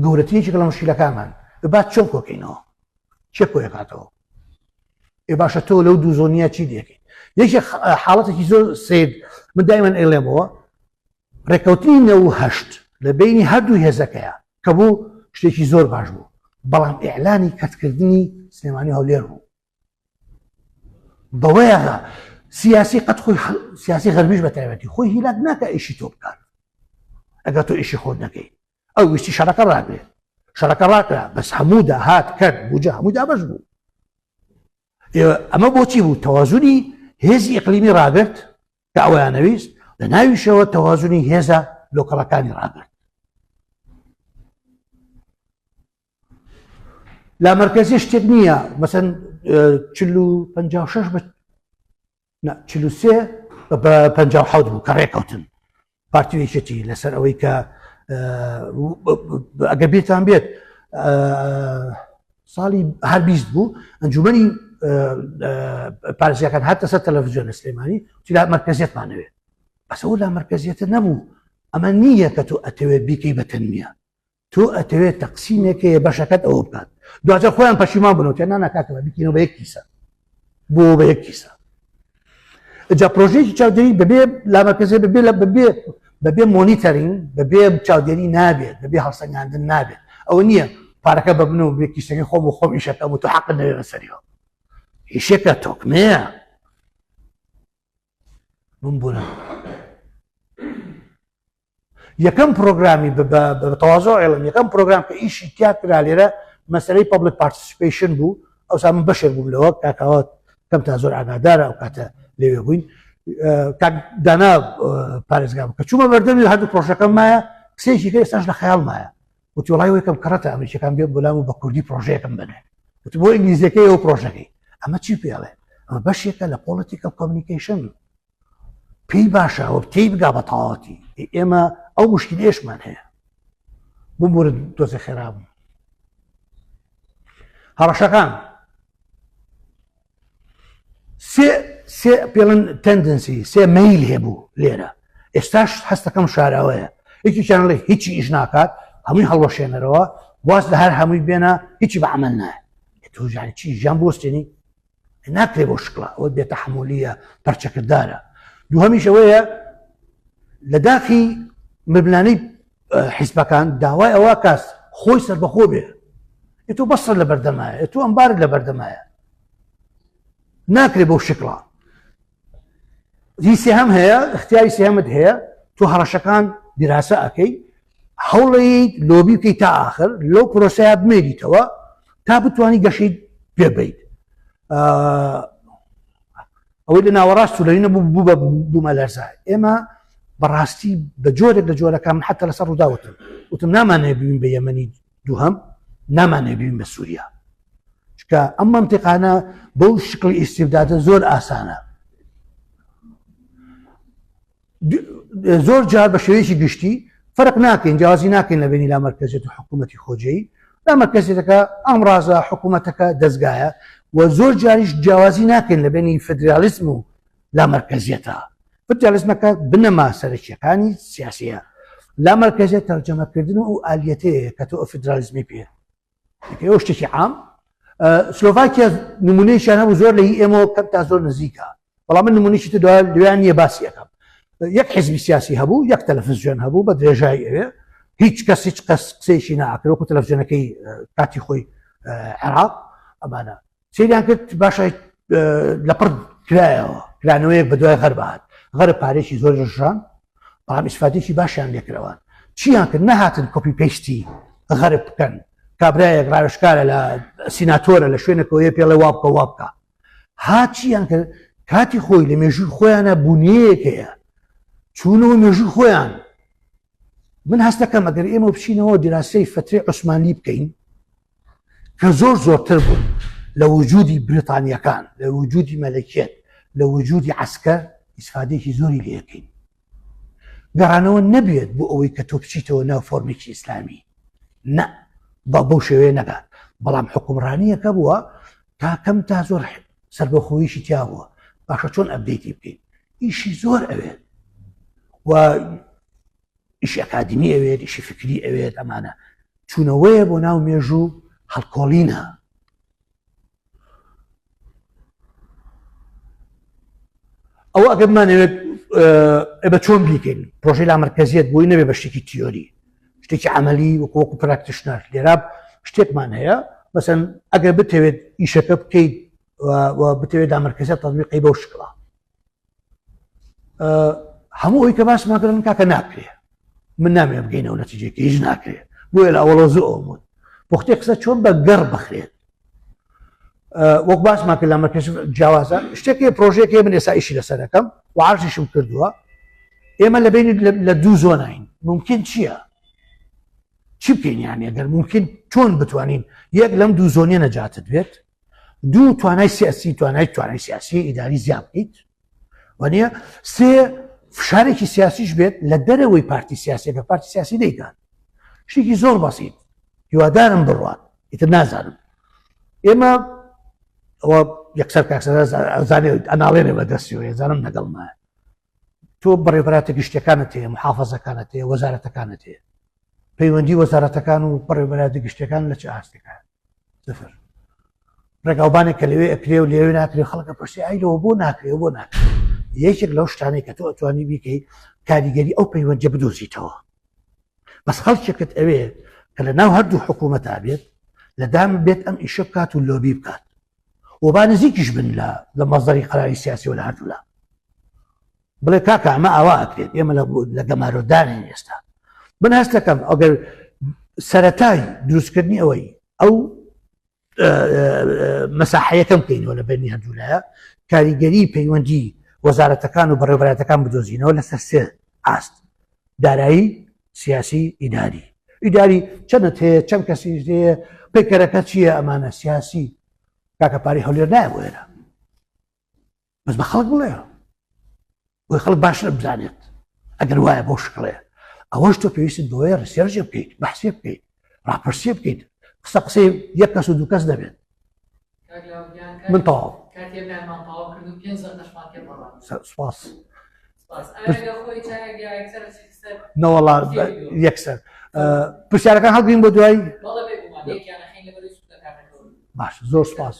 گەورەترین یەکێکە لە موشکیلەکانمان، با چۆن کۆکەینەوە؟ کێ کۆیەکاتەوە؟ ئێ باشە تۆ لەو دوو زۆنیە چی دەکەیت؟ یەکێک حاڵەتێکی زۆر سیر من دایمەن ئەیڵێمەوە ڕێکەوتنی 98 لە بینی هەردوو هێزەکەیە کە بوو شتێکی زۆر باش بوو بەڵام ئیعلانی کەتکردنی سلێمانی هەولێر بوو بەوەیە سیاسی قەت خۆی سیاسی غەربیش بە تایبەتی خۆی هیلاک ناکە ئیشی تۆ بکات ئەگەر تۆ ئیشی خۆت نەکەی ئەو ویستی شەڕەکە ڕاگرێت شەڕەکە ڕاکرا بەس هەموو داهات کرد بوجە هەموو دابەش بوو ئەمە بۆچی بوو تەوازنی هێزی ئیقلیمی ڕاگرت کە ئەویان نەویست لە ناویشەوە تەوازنی هێزە لۆکەڵەکانی ڕاگرت لا مرکزی شتێک نییە مەسەن 56 بە 43 بە 57 بوو کە ڕێکەوتن پارتی و یەکێتی لەسەر ئەوەی کە ئەگەر بیرتان بێت ساڵی هەر 20 بوو ئەنجومەنی پارێزگاکان هاتە سەر تەلەڤزیۆن لە سلێمانی لا مەرکەزیەتمانەوێت بەس ئەو لا مەرکەزیەتە نەبوو ئەمە نییە کە تۆ ئەتەوێت بیکەی بە تەنمیە تۆ ئەتەوێت تەقسیمێک هەیە بەشەکەت ئەوە بکات دواتر خۆیان پەشیمان بنەوە تێ نانا کاکە بیکەینەوە بە یەک کیسە بۆ بە یەک کیسە جا پرۆژەیەکی چاودێری بەبێ لامەرکەزێ بەبێ لە بەبێ بەبێ monitoring بەبێ چاودێری نابێت بەبێ هەڵسەنگاندن نابێت ئەوە نییە پارەکە بە من و بێ کیسەکەی خۆم و خۆم ئیشەکەم و تۆ حەقت نەوێ بەسەریەوە ئیشێکە تۆکمەیە بمبورە یەکەم پرۆگرامی بە تەوازۆ ئەڵم یەکەم پرۆگرام کە ئیشی تیا کرا لێرە مەسەلەی public participation بوو ئەوسا من بەشێک بووم لەوە کاکاوە کەم تا زۆر ئاگادارە ئەو کاتە لەوێ بووین کاک دانا پارێزگا بوو کە چوومە بەردەمی هەردوو پرۆژەکەم مایە قسەیەکی کرد ئێستاش لە خەیاڵ مایە وتی وڵای یەکەم کەڕەتە ئەمریکیەکان بێن بۆلام و بە کوردی پرۆژەیەکم بنێ وتی بۆ ئینگلیزیەکەی ئەو پرۆژەکەی ئەمە چی پێڵێ ئەمە بەشێکە لە political communication پێی باشە ئەوە تێی بگا بە تەواوەتی ئێمە ئەو مشکلێشمان هەیە بمبورە تۆزێ خێرا بوو هەڕەشەکان سێ سێ پێڵن tendency سێ مەیل هەبوو لێرە ئێستاش هەستەکەم شاراوەیە یەکێکیان ڵێ هیچی ئیش ناکات هەمووی هەڵوەشێنەرەوە واز لە هەر هەمووی بێنە هیچی بە عمل نایە تۆ ژیانی چی ژیان بوەستێنی ناکرێ بۆ شکڵە ئەوە بێتەحەمولیە پەرچەکردارە دووهەمیش ئەوەیە لە داخی ململانەی حیزبەکان داوای ئەوە کاس خۆی سەربەخۆ بێ تۆ بەسڕ لە بەردەمایە تۆ ئەمبارت لە بەردەمایە ناکرێ بەو شکڵە هی سێهەم هەیە اختیاری سێهەمت هەیە تۆ هەڕەشەکان دیراسە ئەەکەی هەوڵیت لۆبی بکەیت تا ئاخر لەو پرۆسەیە بمێنیتەوە تا بتانی گەشەی پێبیت ئەوەی لە ناوەڕاست و لەوینە بوو بوو بە بوومەلەرزە ئێمە بەڕاستی بە جۆرێک لە جۆرەکان من حتا لەسەر ڕووداوتم وتم نامانەوێ ببین بە یەمەنی دووهەم نامانەوێ ببین بە سووریا چکە ئەم مەنتیقانە بەو شکڵی ئیستیبدادە زۆر ئاسانە زۆر جار بە شێوەیەکی گشتی فەرق ناکەین جیاوازی ناکەین لە بینی لامەرکەزیەت و حکوومەتی خۆجێی لامەرکەزیەتەکە ئامرازە حکوومەتەکە دەزگایە و زۆر جاریش جیاوازی ناکەین لە بینی فدرالیسم و لامەرکەزیەتە فدرالیسمەکە بنەما سەرەکیەکانی سیاسیە لامەرکەزیەت تەرجەمەکردن و ئەو ئالیەتەیە کە تۆ فدرالیزمی پێ ئەو شتێکی عام سلۆڤاکیا نمونەیەکیان هەبوو زۆر لە هی ئێمەوە کەم تا زۆر نزیکە بەڵام من نمونەیەکی تر دوای لەوێیان نییە باسی ئەکەم یەک حزبی سیاسی هەبوو یەک تەلەفزیۆن هەبوو بە درێژایی ئەوێ هیچ کەس هیچ کەس قسەیەکی ناکرد وەکو تەلەفزیۆنەکەی کاتی خۆی عێراق ئەمانە سەیریان کرد باشە لەپڕ کرایەوە کرانەوەیەک بە دوای غەرب هات غەرب پارێکی زۆر ڕژان بەڵام ئیسفادێکی باشیان لێکرەوان چیان کرد نەهاتن copy paste ی غەرب بکەن. کابرایەک ڕاوێژکارە لە سیناتۆرە لە شوێنێکەوە یە پێڵێ وا بکە وا بکە هاچیان کرد کاتی خۆی لە مێژووی خۆیانە بوونیەیەک هەیە چوونەوە مێژووی خۆیان من هەستەکەم ئەگەر ئێمە بچینەوە دیراسەی فترەی عوسمانی بکەین کە زۆر زۆرتر بوون لە وجودی بریتانیەکان لە وجودی مەلەکیەت لە وجودی عسکەر ئیسفادێکی زۆری لەکەین گەڕانەوە نەبێت بۆ ئەوەی کە تۆ بچیتەوە ناو فۆرمێکی ئیسلامی نە بە بەو شێوەیە نەگات بەڵام حکومڕانیەکە بووە تا کەم تا زۆر سربەخۆیشی تیا بووە باشە چۆن update ی بکەین ئیشی زۆر ئەوێت و ئیشی ئەکادمی ئەوێت ئیشی فکری ئەوێت ئەمانە چوونەوەیە بۆ ناو مێژوو هەڵکۆڵینە ئەوە ئەگەر بمانەوێت ئێمە چۆن بیکەین پرۆژەی لامەرکەزیەت بۆی نەبێ بە شتێکی تیۆری شتێکی عملی وەکو وەکو practitioner لێرا شتێکمان هەیە مەسەن ئەگەر بتەوێت ئیشەکە بکەیت و بتەوێت لامەرکەزیەت تەطبیقی بەو شکڵە هەموو ئەوی کە باسمان کردن کاکە ناکرێ من نامێ بگەینەوە نەتیجێکی هیچ ناکرێ بۆیە لە ئەوەڵۆ زوو ئەوم وت پوختێ قسە چۆن بە گەڕ بخرێت وەک باسمان کرد لە مەرکەز جیاوازە شتێکی پرۆژێکی من ئێستا ئیشی لەسەر دەکەم و عرضیشم کردووە ئێمە لە بینی لە دوو زۆناین ممکن چییە؟ چی بکەین یان ئەگەر ممکن چۆن بتوانین یەک لەم دوو زۆنیە نەجاتت بێت دوو توانای سیاسی توانای توانای سیاسی ئیداری زیاد بکەیت وانە سێ فشارێکی سیاسیش بێت لە دەرەوەی پارتی سیاسیەکە پارتی سیاسی دەیکات شتێکی زۆر بەسیت هیوادارم بڕوات ئیتر نازانم ئێمە ئەوە یەکسەر کاکسەرزانێت ئەناڵێنێ بە دەستیەوە زانم لەگەڵمایە تۆ بەڕێوەبەراتە گشتیەکانت هەیە محافظەکانت هەیە وەزارەتەکانت هەیە پەیوەندی وەزارەتەکان و بەڕێوەبەراتە گشتیەکان لە چ ئاستێکە سفر ڕێگاوبانێک کە لەوێ ئەکرێ و لێوێ ناکرێ خەڵکە پرسی ئای لەوە بۆ ناکرێ بۆ ناکرێ یەکێک لەو شتانەی کە تۆ ئەتوانی بیکەی کاریگەری ئەو پەیوەندیە بدۆزیتەوە بەس خەڵکێکت ئەوێ کە لە ناو هەردوو حکوومەتا بێت لە دام بێت ئەم ئیشە بکات و لۆبی بکات و با نزیکیش بن لە لە مەزدەری قەراری سیاسی و لە هەردوولا بڵێ کاکە ئەمە ئاوا ئەکرێت ئێمە لە گەمارۆدانین ئێستا من هەست دەکەم ئەگەر سەتای دروستکردنی ئەوەی ئەو مەساحەیەکەم بکەینەوە لە بەرنی هەردوولایە کاریگەری پەیوەندی وەزارەتەکان و بەڕێوبەراتەکان بدۆزینەوە لەسەر سێ ئاست دارایی سیاسی ئیداری ئیداری چەندت هەیە چەند کەسی هەیە پەیکەرەکە چییە ئەمانە سیاسی کاکە پارەی هەولێر نایە بۆ ئێرە بەس بە خەڵک بڵێ بۆی خەڵک باشتر بزانێت ئەگەر وایە بۆ شکڵێ ئەوەش تۆ پێویستت بۆیە research بکەیت بەحسێ بکەیت ڕاپرسیە بکەیت قسە قسەی یەک کەس و دوو کەس دەبێت من تەواو سپاس نەوەڵا یەکسەر پرسیارەکان هەڵگرین بۆ دوایی باش زۆر سپاس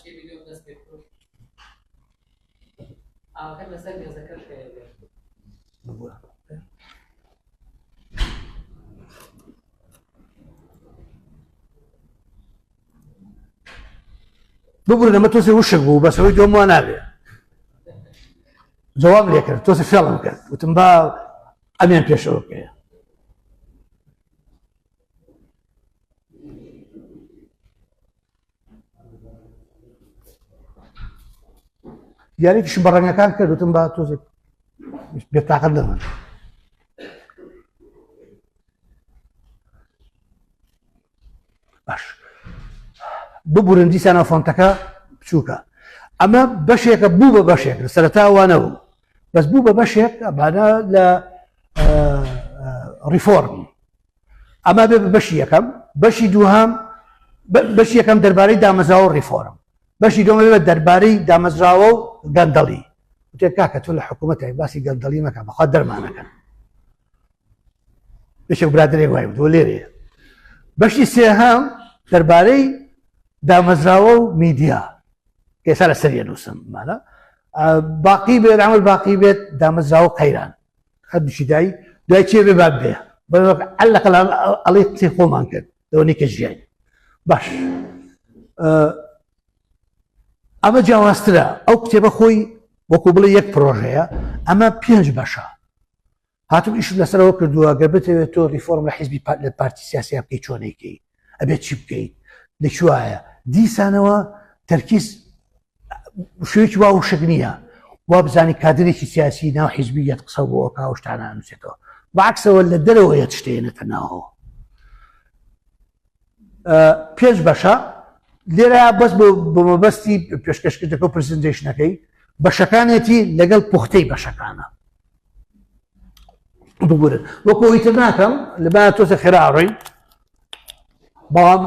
ببورن ئەمە تۆزێ وشک بوو بەس ئەوەی دوم وا نابێ جواب لێ کرد تۆزێ فێڵم کرد وتم با ئەمیان پێشەوە بکەیە دیارێکیشم بە ڕەنگەکان کرد وتم با تۆزێک بێتاقەت نەبن باش ببورن دیسانە فۆنتەکە بچووکە ئەمە بەشێکە بوو بە بەشێک لە سەرەتا وانە بوو بەس بوو بە بەشێک ئەمانە لە ڕیفۆرم ئەمە بێ بە بەشی یەکەم بەشی دووهام بەشی یەکەم دەربارەی دامەزراوە و ڕیفۆرم بەشی دووەم بێ دەربارەی دامەزراوە و گەندەڵی وتێ کاکە تۆ لە حکوومەتای باسی گەندەڵی مەکە بەخوا دەرمانەکەن یەکێک برادەرێک وای وتووە لێرەیە بەشی سێهەم دەربارەی دامەزراوە و میدیا کە ئێستا لەسەر نووسم مانە باقی بێت عمل باقی بێت دامەزراوە قەیران هەردووکی دای دوای چێ بێ باب بێ عەلەقە ئەڵێ قسەی خۆمان کرد لەوەنی کە ژیاین باش ئەمە جیاوازترە ئەو کتێبە خۆی وەکو بڵێ یەک پرۆژەیە ئەمە پێنج بەشە هاتم ئیشم لەسەرەوە کردووە گەر بتەوێت تۆ ریفۆرم لە حیزبی لە پارتی سیاسیا بکەیت چۆنێکەی ئەبێت چی بکەیت؟ لە کوایە دیسانەوە تەرکیز شوێکی وا وشک نییە وا بزانی کادرێکی سیاسی ناو حیزبیەت قسە بۆ ئەوکا و شتانە ئەنووسێتەوە بەعکسەوە لە دەرەوە یەت شتێنێتە ناوەوە پێنج بەشە لێرە بەس بۆ بۆ مەبەستی پێشکەشکردەکە و presentation ەکەی بەشەکانێتی لەگەڵ پوختەی بەشەکانە ببورن وەکو ئەوی تر ناکەم لەبا تۆزە خێرا ئەڕۆین بەڵام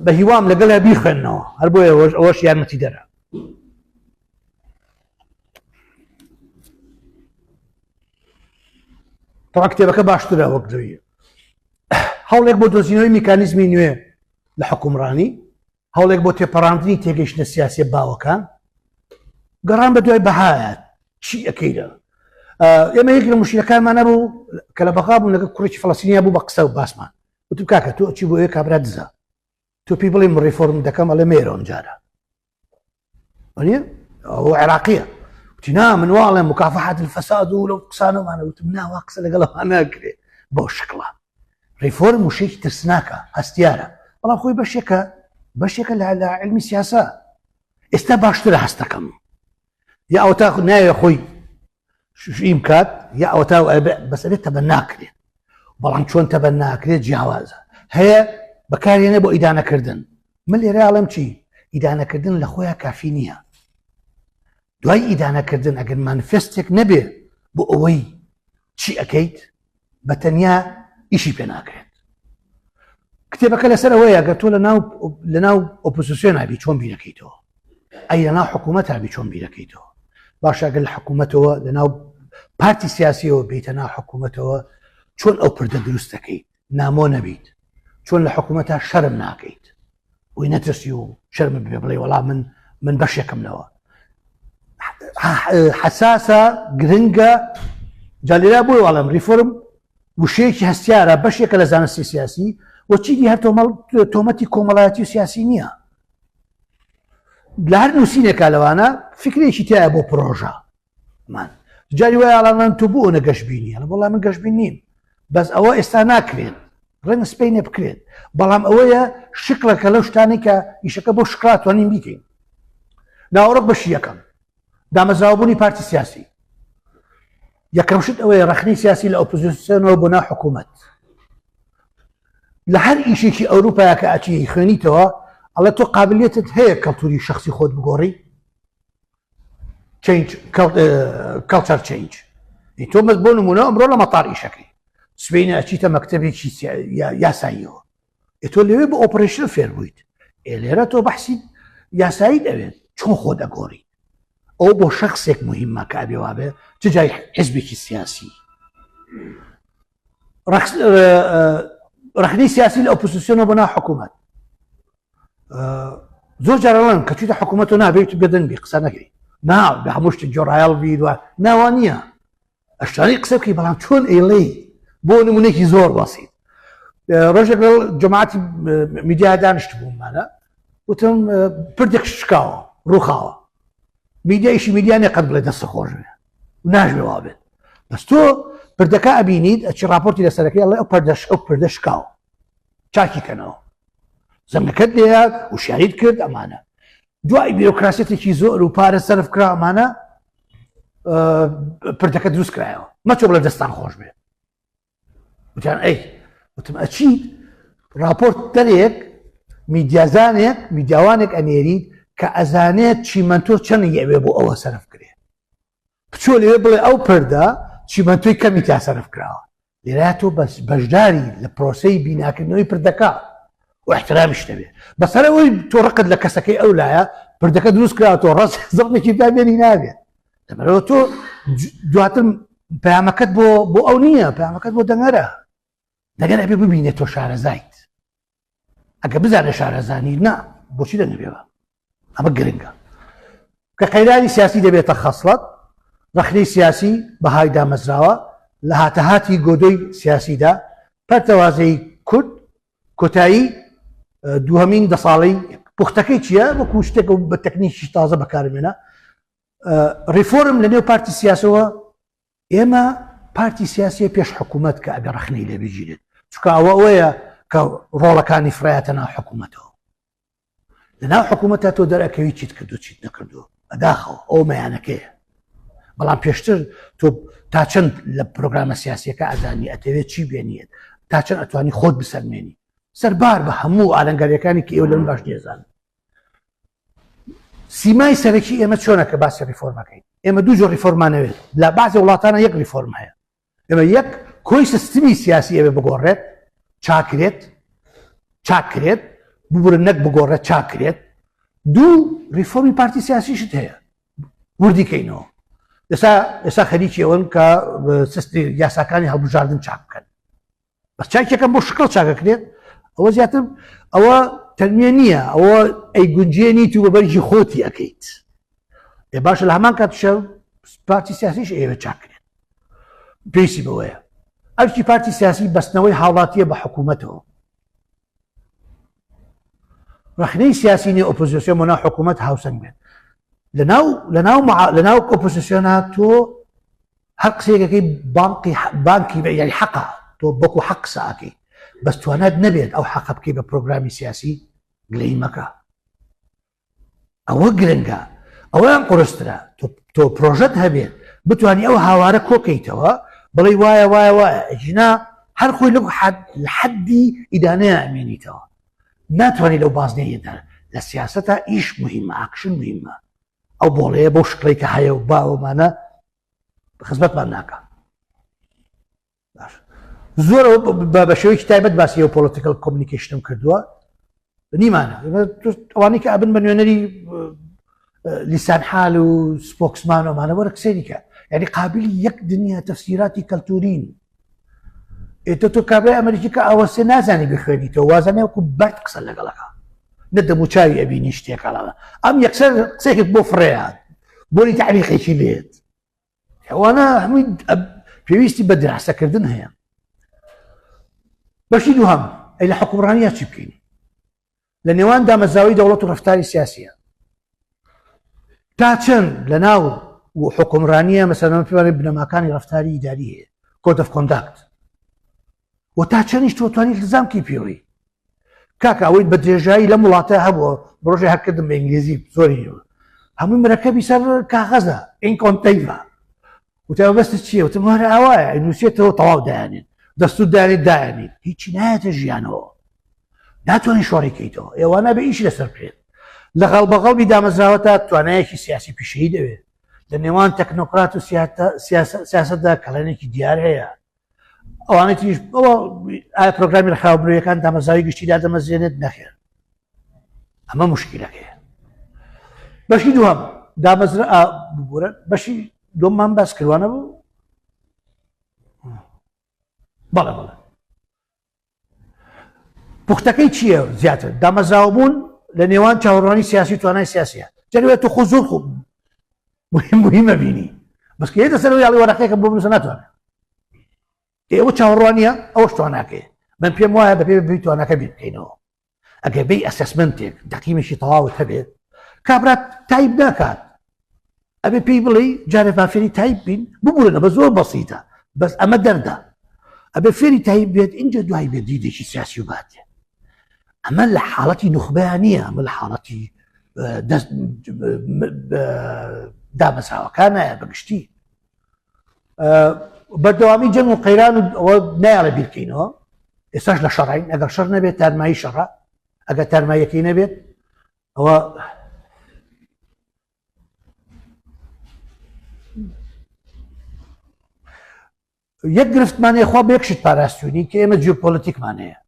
بە هیوام لەگەڵ بیخوێنەوە هەر بۆیە ئەوەش ئەوەش یارمەتی دەرە طبعا کتێبەکە باشترە وەک لەوی هەوڵێک بۆ دۆزینەوەی میکانیزمی نوێ لە حکومڕانی هەوڵێک بۆ تێپەڕاندنی تێگەیشتنە سیاسیە باوەکان، گەڕان بە دوای بەهایە چی ئەکەیرە. ئێمە یەک لە مشیرەکانمان نەبوو کە لە بەغا بوو لەگەڵ کوڕێکی فەڵەستینیا بوو بە قسە و باسمان وتم کاکە تۆ چی بۆ ئێ کابرا دزە تۆ پێی بڵێ من ڕیفۆرم دەکەم ئەڵێ مێرە ئەم جارە وەنیە ئەو عێراقیە وتی نا من واڵێم مکافحات الفساد و لەو قسانەمانە وتم نا وا قسە لەگەڵ ئەوان ناکرێ بەو شکڵە ڕیفۆرم وشەیەکی ترسناکە هەستیارە بەڵام خۆی بەشێکە بەشێکە لە لە علمی سیاسە ئێستا باشترە هەستەکەم یا ئەوە تا ناوێ خۆی شیم کات یا ئەوە تا بەس ئەبێت تەبە ناکرێت بەڵام چۆن تەبە ناکرێت جیاوازە هەیە بەکارێنێ بۆ ئیدانەکردن من لێرە ئەڵێم چی ئیدانەکردن لە خۆیان کافی نییە دوای ئیدانەکردن ئەگەر مانیفێستێک نەبێ بۆ ئەوەی چی ئەەکەیت بە تەنیا ئیشی پێ ناکرێت کتێبەکە لەسەر ئەوەیە گەر تۆ لەناو لەناو ئۆپۆزیسیۆن ئابی چۆن بیرەکەیتەوە ئەی لەناو حکوومەت ئابی چۆن بیرەکەیتەوە باشە گەر لە حکوومەتەوە لەناو پارتی سیاسیەوە بیتە ناو حکوومەتەوە چۆن ئەو پردە دروست دەکەیت نامۆ نەبیت چۆن لە حکوومەتە شەرم ناکەیت وی نەترسی و شەرم بێ بڵێ وەڵا من من بەشێکم لەوە حساسە گرنگە جا لێرا بۆی واڵم ریفۆرم وشەیەکی هەستیارە بەشێکە لە زانستی سیاسی و چیدی هەر تۆمەتی کۆمەڵایەتی و سیاسی نییە لە هەر نووسینێکا لەوانە فکرێکی تایە بۆ پرۆژە مان جاری وایە ئەڵانان تۆ بۆ ئەوە گەشببینی ئەڵێ وەڵا من گەشبین نیم بەس ئەوە ئێستا ناکرێت ڕەنگە سبەینێ بکرێت بەڵام ئەوەیە شکڵەکە لەو شتانەی کە ئیشەکە بۆ شکڵا توانین بیکەین ناوەڕۆک بەشی یەکەم دامەزراوەبوونی پارتی سیاسی یەکەم شت ئەوەیە ڕەخنەی سیاسی لە ئۆپۆزیسیۆنەوە بۆ ناو حکوومەت لە هەر ئیشێکی ئەوروپا کە ئەچی خوێنیتەوە ئەڵێ تۆ قابلیتت هەیە کەلتوری شخصی خۆت بگۆڕی change culture change تۆ بەس بۆ نمونە ئەمڕۆ لە مەتار ئیشەکەی سبینە ئەچیتە مەکتتەبێکی یاساییەوە تۆ لەوێ بە operation فێر بوویت ئێ لێرە تۆ بەحسی یاسایی دەوێت چۆن خۆ دەگۆڕی ئەو بۆ شخصێک مهمە کە ئەبێ وابێ چ جای حزبێکی سیاسی ڕخنەی سیاسی لە ئۆپۆزیسیۆنەوە بۆ ناو حکوومەت زۆر جارەڵەن کە چیتە حکوومەت و نابێت بێدەنگ بی قسە نەکەی نا بە هەموو شتێک جۆڕایەڵ بی دووە ناوە نییە ئەشتانی قسە بکەی بەڵام چۆن ئەیڵێی بۆ نمونێکی زۆر بەسیت ڕۆژێک لەگەڵ جەماعەتی میدیا دانیشت بوومانە وتم پردێک شکاوە ڕووخاوە میدیا ئیشی میدیا نیە قەت بڵێ دەستە خۆش بێ ناژێ وا بێت بەس تۆ پردەکە ئەبینیت ئەچی راپۆرتی لەسەرەکەی ئەڵێ ئەو پردەش ئەو پردە شکاوە چاکی کەنەوە زەنگەکەت لێیات وشیاریت کرد ئەمانە دوای بیرۆکراسیەتێکی زۆر و پارە سەرف کرا ئەمانە پردەکە دروست کرایەوە مەچۆ بڵێ دەستان خۆش بێ وتیان ئەی وتم ئەچیت راپۆرت دەرێک میدیازانێک میدیاوانێک ئەنێریت کە ئەزانێت چیمەنتۆ چەندی ئەوێ بۆ ئەوە سەرف کرێ بچۆ لەوێ بڵێ ئەو پردە چیمەنتۆی کەمی تیا سەرف کراوە لێرە تۆ بەس بەشداری لە پرۆسەی بیناکردنەوەی پردەکە و احترامیش دەبێت بەسەرەوەی تۆ ڕقت لە کەسەکەی ئەو لایە پردەکە دروست کرا تۆ ڕەس زڕمێکی پابێنی نابێت لەبەرەوە تۆ دواتر پەیامەکەت بۆ بۆ ئەو نییە پەیامەکەت بۆ دەنگەرە دەگەر ئەبێ ببینێت تۆ شارەزایت ئەگە بزانێ شارەزانی نا بۆچی دەنگە ئەمە گرنگە کە قەیرانی سیاسی دەبێتە خەسڵەت ڕەخنەی سیاسی بەهای دامەزراوە لە هاتەهاتی گۆدۆی سیاسیدا پەرتەوازەی کورد کۆتایی دووهەمین دەساڵەی پوختەکەی چییە وەکو شتێک بە تەکنیکی تازە بەکارمێنە ڕیفۆرم لە نێو پارتی سیاسەوە ئێمە پارتی سیاسیە پێش حکوومەت کە ئەبێ ڕەخنەی لێ بگیرێت چکە ئەوە ئەوەیە کە ڕۆڵەکانی فرایەتە ناو حکوومەتەوە. لەناو حکوومەتە تۆ دەرەکەوی چیت کردو چیت نەکردو، بەداخەوە ئەو مەیانەکەیە. بەڵام پێشتر تۆ تا چەند لە پرۆگرامە سیاسیەکە ئەزانی ئەتەوێت چی بێنیت، تا چەند ئەتوانی خۆت بسەلمێنی، سەربار بە هەموو ئالنگاریەکانی کە ئێوە لەم باش نێزان. سیمای سەرەکی ئێمە چۆنە کە باسی ڕیفۆرمەکەین؟ ئێمە دوو جۆر ڕیفۆرمانەوێت. لە بعضی وڵاتانە یەک ڕیفۆرم هەیە. ئێمە یەک کۆی سیستمی سیاسی ئەوێ بگۆڕێت، چاکرێت، چاکرێت، ببورن نەک بگۆڕێت، چاکرێت. دوو ڕیفۆرمی پارتی سیاسیشت هەیە، وردی کەینەوە. ئێستا ئێستا خەریکی ئەوەن کە سیستی یاساکانی هەڵبژاردن چاک بکەن. بەس چاکێکم بۆ شکڵ چاکەکرێت، ئەوە زیاتر ئەوە تەنمیە نییە، ئەوە ئەیگونجێنیت و بە بەرگی خۆتی ئەکەیت. ئێ باشە لە هەمان کاتیشە پارتی سیاسیش ئەیەوێت چاکرێت، پێویستی بەوەیە. ئەرکی پارتی سیاسی بەستنەوەی هاوڵاتیە بە حکوومەتەوە. ڕەخنەی سیاسی نێو ئۆپۆزیسیۆن بۆ ناو حکوومەت هاوسەنگ بێت. لەناو لەناو لەناو ئۆپۆزیسیۆنا تۆ هەر قسەیەکەکەی بانقی بانکی بە یاری حەقە، تۆ بەکو حەق قسە ئەکەی، بەس توانات نەبێت ئەو حەقە بکەی بە پرۆگرامی سیاسی، گلەیی مەکە. ئەوە گرنگە، ئەوەیان قورسترە. تۆ پرۆژەت هەبێت بتانی ئەو هاوارە کۆکەیتەوە بڵێ وایە وایە وایە، ژنا هەر خۆی لەو حەدی ئیدانەیە ئەمێنیتەوە، ناتوانانی لەو بازنەیەدا. لە سیاسەتا ئیش مهمە، ئاکشن مهمە. ئەو بۆڵەیە بەو شکڵی کە هەیە و باوەمانە خزمەتمان ناکە. باش زۆر بە شێوەیەکی تایبەت باسی ئەو political communication م کردووە. نیمانە ئەوانەی کە ئەبن بە نوێنەری لسان حال و spokesman و ئەمانە، وەرە قسەیەکە یعنی قابلی یەک دنیا تەفسیراتی کەلتورین. ئێتە تۆ کابرای ئەمریکی کە ئاوەسێ نازانی بخوێنیتەوە، وازانێ وەکو بەرد قسە لەگەڵەکە، نە دەموچاوی ئەبینی شتێکەڵەوە، ئەم یەکسەر قسەیەک بۆ فڕێیان بۆنی تعریقێکی لێت. ئەوانە هەمووی پێویستی بە دراسەکردن هەیە. بەشی دووهەم، ئەی لە حکومڕانیە چی بکەین؟ لە نێوان دامەزراوەی دەوڵەت و ڕفتاری سیاسیە تا چەند لە ناو و حکومڕانیە مەسەلەن پێوانێ بنەماکانی ڕفتاری ئیداری هەیە، code of conduct، و تا چەندیش تۆ توانیت التزام کەی پێوەی. کاکە ئەوەی بە درێژایی لەم وڵاتە هەبووە، ڕۆژێ هەرکردم بە ئینگلیزی زۆری هەمووی مرەکەبی سەر کاغەزە ئینکۆنتەیڤە. وتە بەست چییە؟ وتم هەر ئاوایە، نووسێتەوە تەواو دایانێت، دەستور دانێت دایانێت، هیچی نایەتە ژیانەوە، ناتوانانی شۆڕی کەیتەوە. ئێوانە بە ئیش لەسەر بکرێت. لە غەڵبە غەڵبی دامەزراوە تا توانایەکی سیاسی پیشەیی دەوێت. لە نێوان تەکنۆکرات و سیاسەتدا کەڵێنێکی دیار هەیە. ئەوانەی تریش ئەوە ئایا پرۆگرامی ڕێکخراوە مرۆیەکان دامەزراوی گشتی دادەمەزرێنێت؟ نەخێر، ئەمە مشکلەکەیە. بەشی دووەم دامەزرا، ببورە، بەشی دووەممان باس کردوانە بوو. بەڵێ بەڵێ. پوختەکەی چییە؟ زیاتر دامەزراوە بوون لە نێوان چاوەڕوانی سیاسی و توانای سیاسیە. جەرەوێت تۆ خۆ زۆر خۆ مهم مهمە بینی، بەس کە یێتە سەرەوە یاڵی وەرەقەیەکە بۆ بنووسە ناتوانێت. ئێوە چاوەڕوانیە، ئەوەش تواناکەیە. من پێم وایە بەپێ بێ تواناکە بیر بکەینەوە. ئەگەر بێی assessment ێک دەقیمێکی تەواوت هەبێت، کابرا تایپ ناکات، ئەبێ پێی بڵێ جارێ با فێری تایپ بین. ببورنە بە زۆر بەسیتە، بەس ئەمە دەردە. ئەبێ فێری تایپ بێت، اینجا دوای بێت دیدێکی سیاسی و باتێ. ئەمە لە حاڵەتی نوخبەیان نییە، ئەمە لە حاڵەتی دەست دامەزراوەکانە بەگشتی. بەردەوامی جەنگ و قەیران و ئەوە نایڵێ بیرکەینەوە. ئێستاش لە شەڕین، ئەگەر شەڕ نەبێت تارمایی شەڕە، ئەگەر تارماییەکەی نەبێت ئەوە یەک گرفتمان هەیە. خوا بە یەک شت پاراستونی کە ئێمە جیۆپۆلەتیکمان هەیە.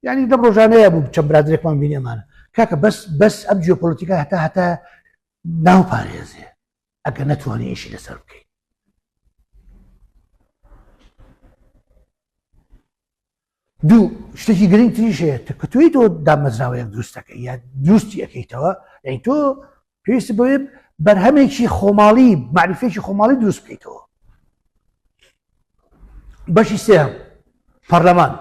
یعنی لەم ڕۆژانەیە بوو چەند برادرێکمان بینیمانە، کاکە بەس بەس ئەم جیۆپۆلەتیکە هەتا هەتا ناو پارێزێ ئەگەر نەتوانانی ئیشی لەسەر بکەیت. دوو شتێکی گرنگتریش هەیە کە تۆی تۆ دامەزراوەیەک دروستەکەی یا دروستی ئەەکەیتەوە، یعنی تۆ پێویست بۆیە بەرهەمێکی خۆماڵی، معریفێکی خۆماڵی دروست بکەیتەوە. بەشی سێهم پەرلەمان،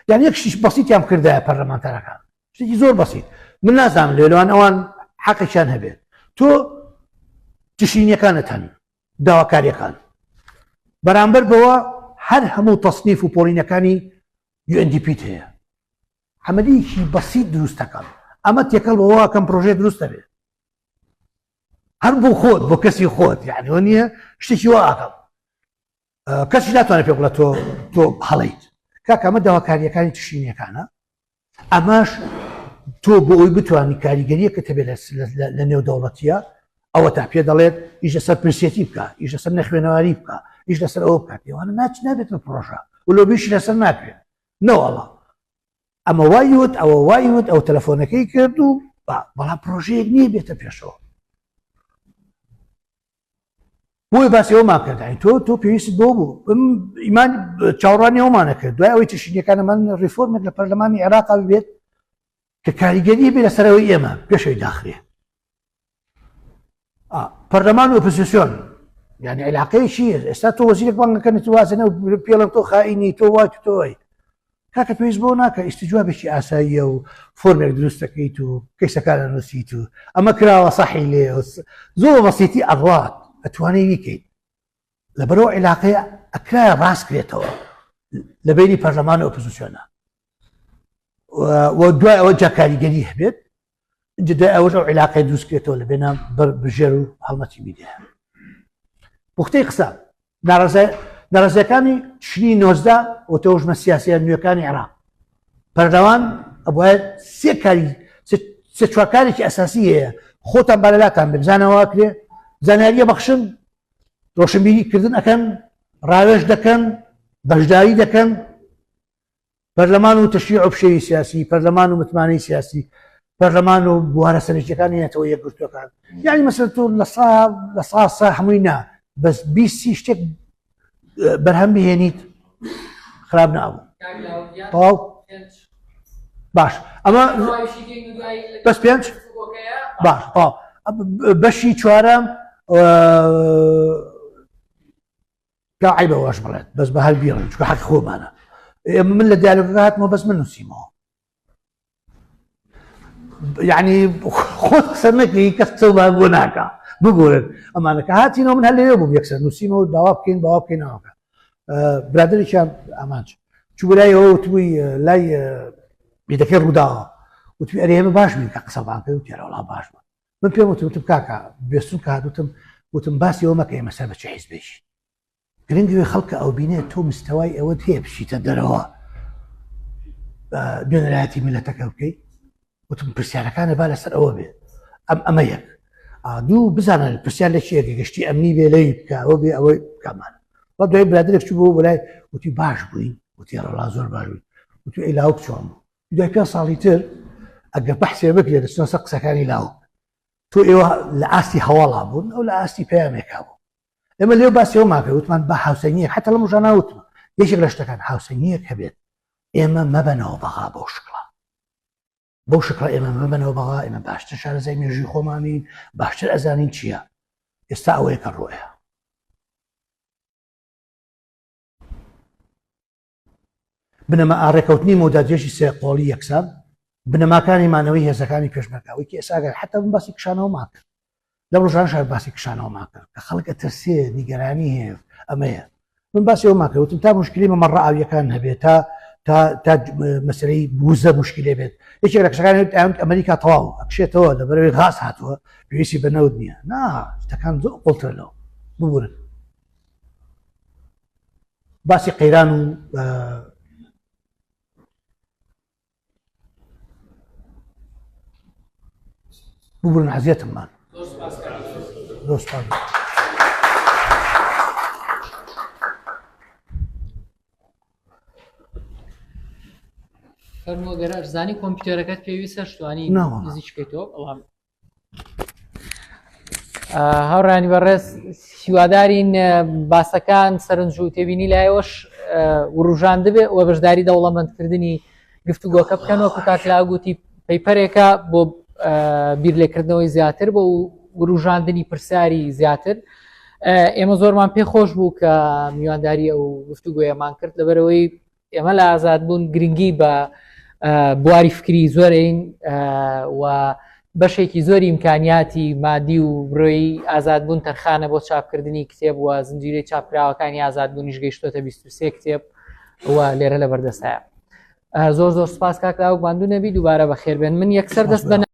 یان یەک شتیش بەسیتیان کردایە پەرلەمانتارەکان، شتێکی زۆر بەسیت، من نازانم لێلوان ئەوان حەقێکیان هەبێت. تۆ تشرینیەکانت هەن، داواکاریەکان بەرامبەر بەوە هەر هەموو تەسنیف و پۆڵینەکانی UNDP هەیە، عملیەکی بەسیت دروست دەکەن. ئەمە تێکەڵ بەوە کەم پرۆژێ دروست دەبێت هەر بۆ خۆت بۆ کەسی خۆت یعنی نییە شتێکی وا ئاکەم کەسی ناتوانێت پێ بڵێ تۆ تۆ هەڵیت کاکە ئەمە داواکاریەکانی تشرینیەکانە ئەمەش تۆ بۆ ئەوی بتوانانی کاریگەریەکە تەبێت لە نێو دەوڵەتیە ئەوە تا پێ دەڵێت ئیش لەسەر پرسێتی بکە ئیش لەسەر نەخوێنەواری بکە ئیش لەسەر ئەوە بکات ئەوانە ناچ نابێت بە پرۆژە و لۆبیشی لەسەر ناکرێت نەوەڵا ئەمە وای وت ئەوە وای وت ئەو تەلەفۆنەکەی کرد و بەڵام پرۆژەیەک نییە بێتە پێشەوە بۆیە باسی ئەومان کرد یانی تۆ تۆ پێویست بۆ بوو ئیمان چاوەڕوانی ئەومانە کرد دوای ئەوەی تشرینیەکانە من ڕیفۆرمێک لە پەرلەمانی عێراق بێت کە کاریگەری بێ لەسەرەوەی ئێمە پێشەوەی داخرێ پەرلەمان و ئۆپۆزیسیۆن یعنی علاقەیەکی ئێستا تۆ وەزیرێک بانگەکەن تو وازنە و پێڵم تۆ خائینی تۆ وای تۆ وای کاکە پێویست بۆ ناکە ئیستیجوابێکی ئاساییە و فۆرمێک دروست دەکەیت و کەیسەکان ئەنووسیت و ئەمە کراوە سەحی لێ زۆر بەسیتی ئەڕوات ئەتوانێ بیکەیت لەبەرەوە عیلاقەیە ئەکرایە ڕاست کرێتەوە لە بینی پەرلەمان و ئۆپۆزیسیۆنە و دوای ئەوە جا کاریگەری هەبێت دوای ئەوەش ئەو عیلاقەی دروست کرێتەوە لە بێنام بەربژێر و هەڵمەتی میدیا پوختەی قسە ناڕەزایەکانی تشرینی 19 و تەوژمە سیاسیە نوێکانی عێراق پەرلەمان ئەبوایە سێ کاری سێ چوار کارێکی ئەساسی هەیە خۆتان بالەلاتان بێ بزانەوە کرێ زانیاریە بەخشن ڕۆشنبیری کردن ئەەکەن ڕاوێژ دەکەن بەشداری دەکەن پەرلەمان و تەشریع و پشێوی سیاسی، پەرلەمان و متمانەی سیاسی، پەرلەمان و بوارە سەرەکیەکانی نەتەوە یەکگرتووەکان. یعنی مەسەلەن تۆ لە سا لە سا سا هەمووی نا بەس بیسی شتێک بەرهەم بهێنیت خراپ نابوو. تەواو باش ئەمە بەس پێنج باش تەواو بەشی چوارەم کە عەیبە واش بڵێت بەس بە هەر بیڵێن چونکە حەقی خۆمانە ئێمە من لە دیالۆگەکە هاتمەوە بەس من نووسیمەوە یعنی خۆت قسە نەکەی کەس قسە و بۆ ناکا بگۆرن ئەمانەکە هاتینەوە من هەر لەوێ بووم یەکسەر نووسیمەوە داوا بکەین باوا بکەین ناوەکە برادەرێکیان ئامانج چوو لای ئەوە وتبووی لای بیدەکەی ڕووداوە وتوی ئەرێ ئێمە باش بین کە قسەمان کرد وتی ئەرێ وەڵا باش بوو من پێم وتم وتم کاکە بێستون کە هاتوتم وتم باسی ئەوە مەکە ئێمە سەر بە چه حیزبێکی گرنگ ئەوێ خەڵکە ئەو بینێ تۆ مستەوای ئەوەت هەیە بچیتە دەرەوە نوێنەرایەتی میلەتەکە بکەی وتم پرسیارەکانە با لەسەر ئەوە بێ ئەم ئەمە یەک دوو بزانە پرسیار لە چیەکە گەشتی ئەمنی بێ لەوی بکە ئەوە بێ ئەوەی بکەمان بە دوای برادێک چوو بۆ بەلای وتی باش بووین وتی ڕڵا زۆر باش بووین وتی ئەی لاوک چۆن بوو دوای پێ ساڵی تر ئەگەر بەحسێ بکرێت دەچنە سەر قسەکانی لاوک تۆ ئێوە لە ئاستی هەواڵا بوون ئەو لە ئاستی پەیامێکا بوو ئێمە لێو باسی ئەومان کرد وتمان بە هاوسەنگیەک حتا لەم ڕۆژانە وتم یەکێک لە شتەکان هاوسەنگیەک هەبێت ئێمە مەبەنەوە بەغا بەو شکڵە بەو شکڵە ئێمە مەبەنەوە بەغا ئێمە باشتر شارەزای مێژووی خۆمانین باشتر ئەزانین چییە ئێستا ئەوەیە کە ڕۆیە بنەما ڕێکەوتنی مەودا درێژی سێ قۆڵی یەکسان، بنەماکانی مانەوەی هێزەکانی پێشمەرگە، ئەوەی کە ئێستا ئەگەر حەتا من باسی کشانەوەمان کرد لەم ڕۆژانەش هەر باسی کشانەوەمان کرد کە خەڵک ئەترسێ نیگەرانی هەیە ئەمەیە من باسی ئەومان کرد وتم تا مشکلی مەمەڕە ئاویەکان هەبێت تا تا تا مەسەلەی وزە مشکلێ بێت یەکێک لە کەسەکان ئەمریکا تەواو ئەکشێتەوە لەبەرەوەی غاز هاتووە پێویستی بە نەوت نییە نا شتەکان زۆر قوڵترە لەوە ببورن باسی قەیران و ببورن عەزیەتممان زۆر سپاس. فەرموو گەر ئەرزانی کۆمپیوتەرەکەت پێویستە شتوانی نزیکەیتەوە بەڵام هاوڕانی بەڕێز هیوادارین باسەکان سەرنج و تێبینی لایەوەش وروژاندبێ و بەشداری دەوڵەمەندکردنی گفتوگۆکە بکەن وەکو کاک لاگوتی پەیپەرێکە بۆ بیر لێکردنەوەی زیاتر بۆ وروژاندنی پرسیاری زیاتر ئێمە زۆرمان پێخۆش بوو کە میوانداری ئەو گفتوگۆیەمان کرد لەبەرەوەی ئێمە لە ئازادبوون گرنگی بە بواری فکری زۆرین و بەشێکی زۆری ئیمکانیاتی مادی و مرۆیی ئازادبوون تەرخانە بۆ چاپکردنی کتێب و زنجیرەی چاپکراوەکانی ئازادبوونیش گەیشتۆتە 23 کتێب و لێرە لە بەردەستایە. زۆر زۆر سپاس کاک لاوک ماندوو نەبی دووبارە بەخێربێن من یەکسەر دەست بە.